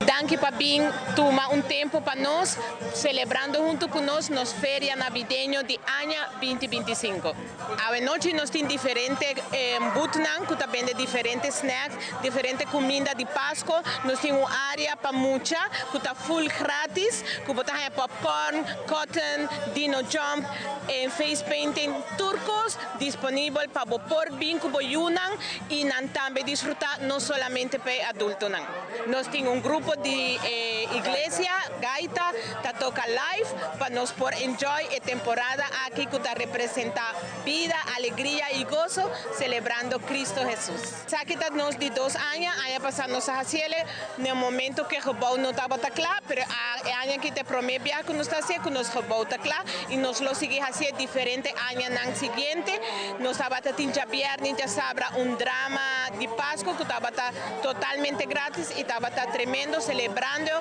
Danki pa bin tuma un tempo pa nos, celebrando hunto cu nos nos feria navideño di aña binti binticinco. Awe nochi nos tin diferente boothnan cu ta bende diferente snack, diferente cuminda di Pasco. Nos tin un area pa mucha cu ta full gratis, cu bo ta haña popcorn, cotton, dino jump, face painting, tur cos disponibel pa bo por bin cu bo yunan y nan tambe disfruta, no solamente pa e adultonan. Nos tin un grupo di e iglesia, gaita, ta toca live pa nos por enjoy e temporada aki cu ta representa bida, alegria y gozo celebrando Cristo Jesus. Esaki ta nos di dos aña, aña pasa nos a haciele na e momento cu e gebouw no tabata cla, pero e aña aki ta e prome biaha cu nos ta hacié cu nos gebouw ta cla y nos lo sigui hacié diferente añanan siguiente. Nos tabata tin djabièrnè y djasabra un drama di Pasco cu tabata Totalmente gratis y tabata tremendo celebrando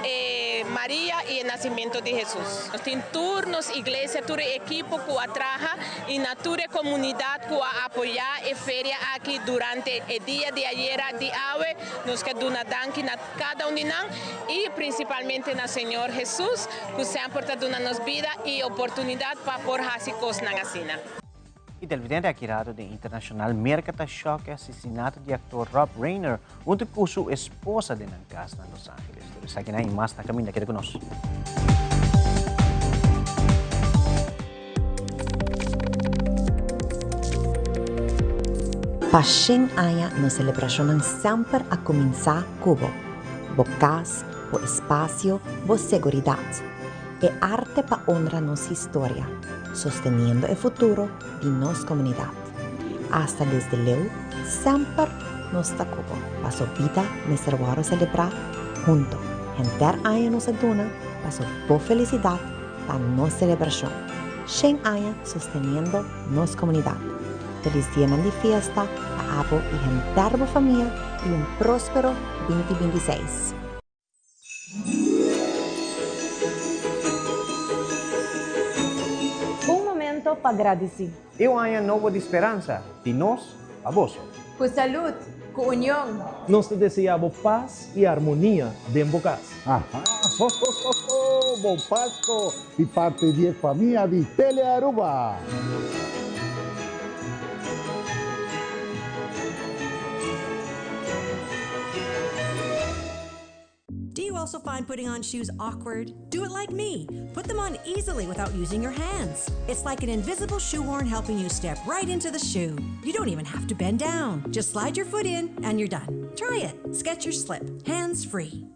e Maria y e nacimento di Jesus. Nos tin tur nos iglesia, tur e ekipo cu a traha y na tur e comunidad cu a apoya e feria aki durante e dia di ayera di awe. Nos ke duna danki na cada un di nan y principalmente na Señor Jesus cu semper ta duna nos bida y oportunidad pa por haci cosnan asina. E televidente aki rato den internacional Merca ta shock e asesinato di actor Rob Reiner hunto cu su esposa den nan cas na Los Angeles. Tur esakinan y mas na caminda. Keda cu nos. Pa shen aña nos selebrashonnan semper a kuminsá ku bo. Bo kas, bo espasio, bo seguridat. E arte pa honra nos historia, sosteniendo e futuro di nos comunidad. Hasta desde leu, semper nos ta cu bo, paso bida mester wòrdu selebrá hunto. Henter aña nos a duna, paso bo felicidad ta nos celebracion. Shen aña sosteniendo nos comunidad. Feliz dianan di fiesta pa abo y henter bo famia y un prospero binti bintiseis. Un momento pa gradisí. E un aña nobo di speransa, di nos pa boso. Ku salud, ku union. Nos ta deseá bo pas i armonia den bo kas. Aha, ho ho ho ho, bon Pasco di parti di e famia di Telearuba. Do you also find putting on shoes awkward? Do it like me. Put them on easily without using your hands. It's like an invisible shoehorn helping you step right into the shoe. You don't even have to bend down. Just slide your foot in and you're done. Try it. Skechers Slip. Hands free.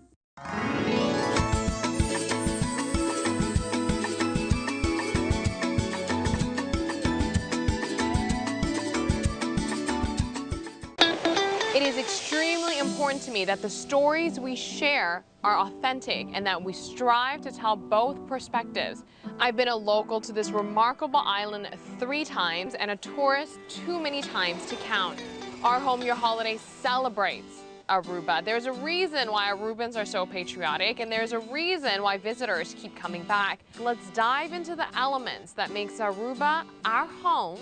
It is extremely important to me that the stories we share are authentic and that we strive to tell both perspectives. I've been a local to this remarkable island three times and a tourist too many times to count. Our Home Your Holiday celebrates Aruba. There's a reason why Arubans are so patriotic and there's a reason why visitors keep coming back. Let's dive into the elements that makes Aruba our home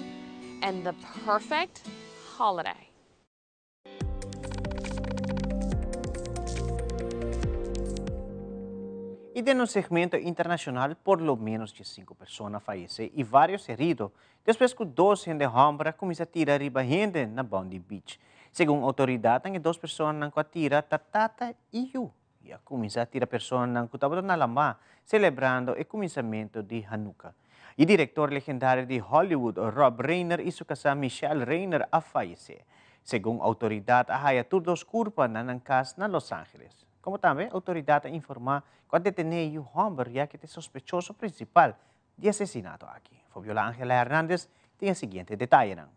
and the perfect holiday. Y den un segmento internacional por lo menos 15 persona a fayece y varios herido despues cu dos hende homber a cuminsa tira riba hende na Bondi Beach. Segun autoridadnan e dos personanan cu a tira ta tata y yu y a cuminsa tira personanan cu tabata na lama celebrando e cuminsamento di Hanukkah. E director legendario di Hollywood Rob Reiner y su casa Michelle Reiner a fayece. Segun autoridad a haya tur dos curpa na nan cas na Los Angeles. Como tambe autoridad a informa cu a detene e yu homber ya cu ta e sospechoso principal di e asesinato aki. Fabiola Angela Hernandez tin e siguiente detayenan.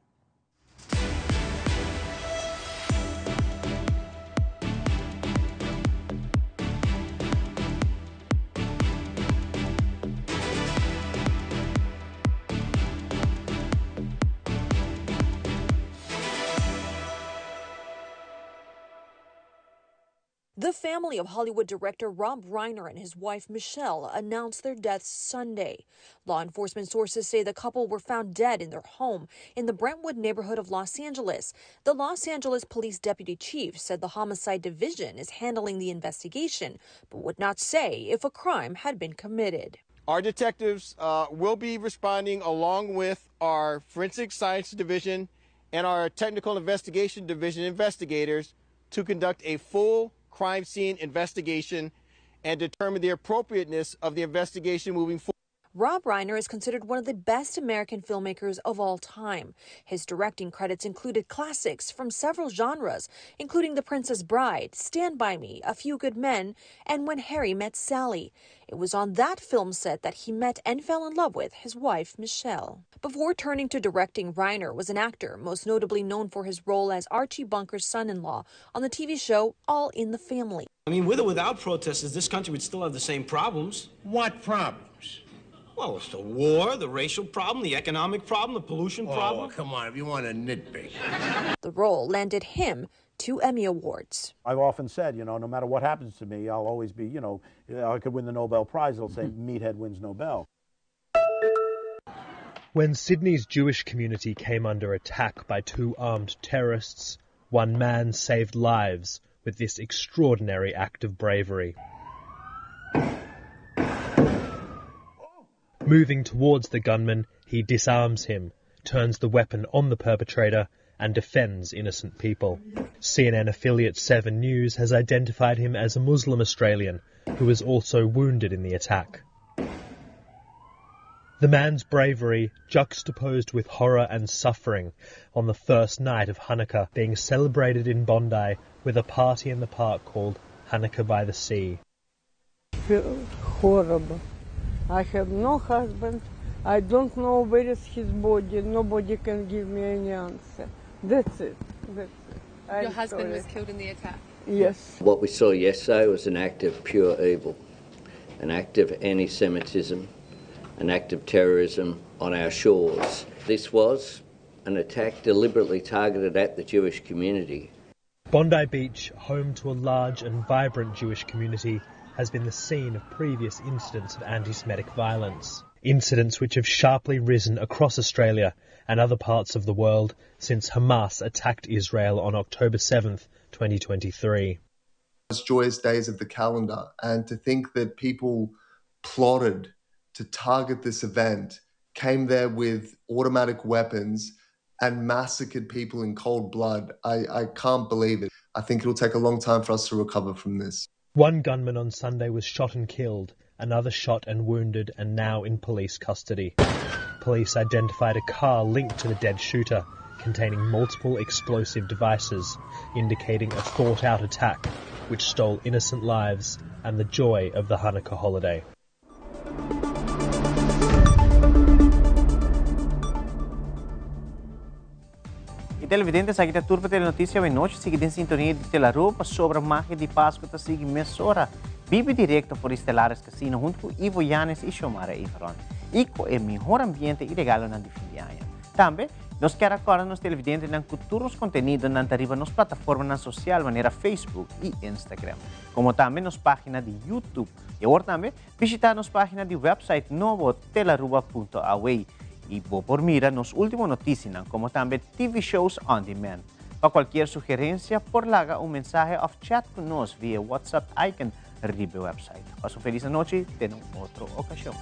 The family of Hollywood director Rob Reiner and his wife Michelle announced their deaths Sunday. Law enforcement sources say the couple were found dead in their home in the Brentwood neighborhood of Los Angeles. The Los Angeles Police Deputy Chief said the Homicide Division is handling the investigation, but would not say if a crime had been committed. Our detectives uh, will be responding along with our Forensic Science Division and our Technical Investigation Division investigators to conduct a full crime scene investigation and determine the appropriateness of the investigation moving forward. Rob Reiner is considered one of the best American filmmakers of all time. His directing credits included classics from several genres, including The Princess Bride, Stand By Me, A Few Good Men, and When Harry Met Sally. It was on that film set that he met and fell in love with his wife, Michelle. Before turning to directing, Reiner was an actor, most notably known for his role as Archie Bunker's son in law on the TV show All in the Family. I mean, with or without protesters, this country would still have the same problems. What problems? Well, it's the war, the racial problem, the economic problem, the pollution oh, problem. come on, if you want to nitpick. The role landed him two Emmy Awards. I've often said, you know, no matter what happens to me, I'll always be, you know, I could win the Nobel Prize. They'll say, Meathead wins Nobel. When Sydney's Jewish community came under attack by two armed terrorists, one man saved lives with this extraordinary act of bravery. Moving towards the gunman, he disarms him, turns the weapon on the perpetrator, and defends innocent people. CNN affiliate 7 News has identified him as a Muslim Australian who was also wounded in the attack. The man's bravery, juxtaposed with horror and suffering, on the first night of Hanukkah being celebrated in Bondi with a party in the park called Hanukkah by the Sea. Feel horrible. I have no husband. I don't know where is his body. Nobody can give me any answer. That's it. That's it. I'm Your husband sorry. was killed in the attack. Yes. What we saw yesterday was an act of pure evil, an act of anti Semitism, an act of terrorism on our shores. This was an attack deliberately targeted at the Jewish community. Bondi Beach, home to a large and vibrant Jewish community, has been the scene of previous incidents of anti Semitic violence. Incidents which have sharply risen across Australia and other parts of the world since Hamas attacked Israel on October 7th, 2023. Most joyous days of the calendar, and to think that people plotted to target this event, came there with automatic weapons and massacred people in cold blood. I, I can't believe it. I think it'll take a long time for us to recover from this. One gunman on Sunday was shot and killed, another shot and wounded, and now in police custody. Police identified a car linked to the dead shooter containing multiple explosive devices, indicating a thought out attack which stole innocent lives and the joy of the Hanukkah holiday. E televidente esaki ta tur pa Telenoticia awe nochi. Sigui den sintonia di Telaruba pasobra magia di Pascu ta sigui mesora. Bibi directo for di Stellaris Casino hunto cu Ivo Yanes y Xiomara Everon. Y cu e mihor ambiente y regalonan di fin di aña. Tambe nos kier a corda nos televidentenan cu tur nos contenidonan ta riba nos plataformanan social manera Facebook y Instagram. Como tambe nos pagina di YouTube. Y awor tambe bishita nos pagina di website nobo telaruba.aw y bo por mira nos ultimo noticianan como tambe TV shows on demand. Pa cualkier sugerencia por laga un mensahe of chat cu nos via WhatsApp icon riba e website. Pasa un feliz anochi, te na un otro ocasion.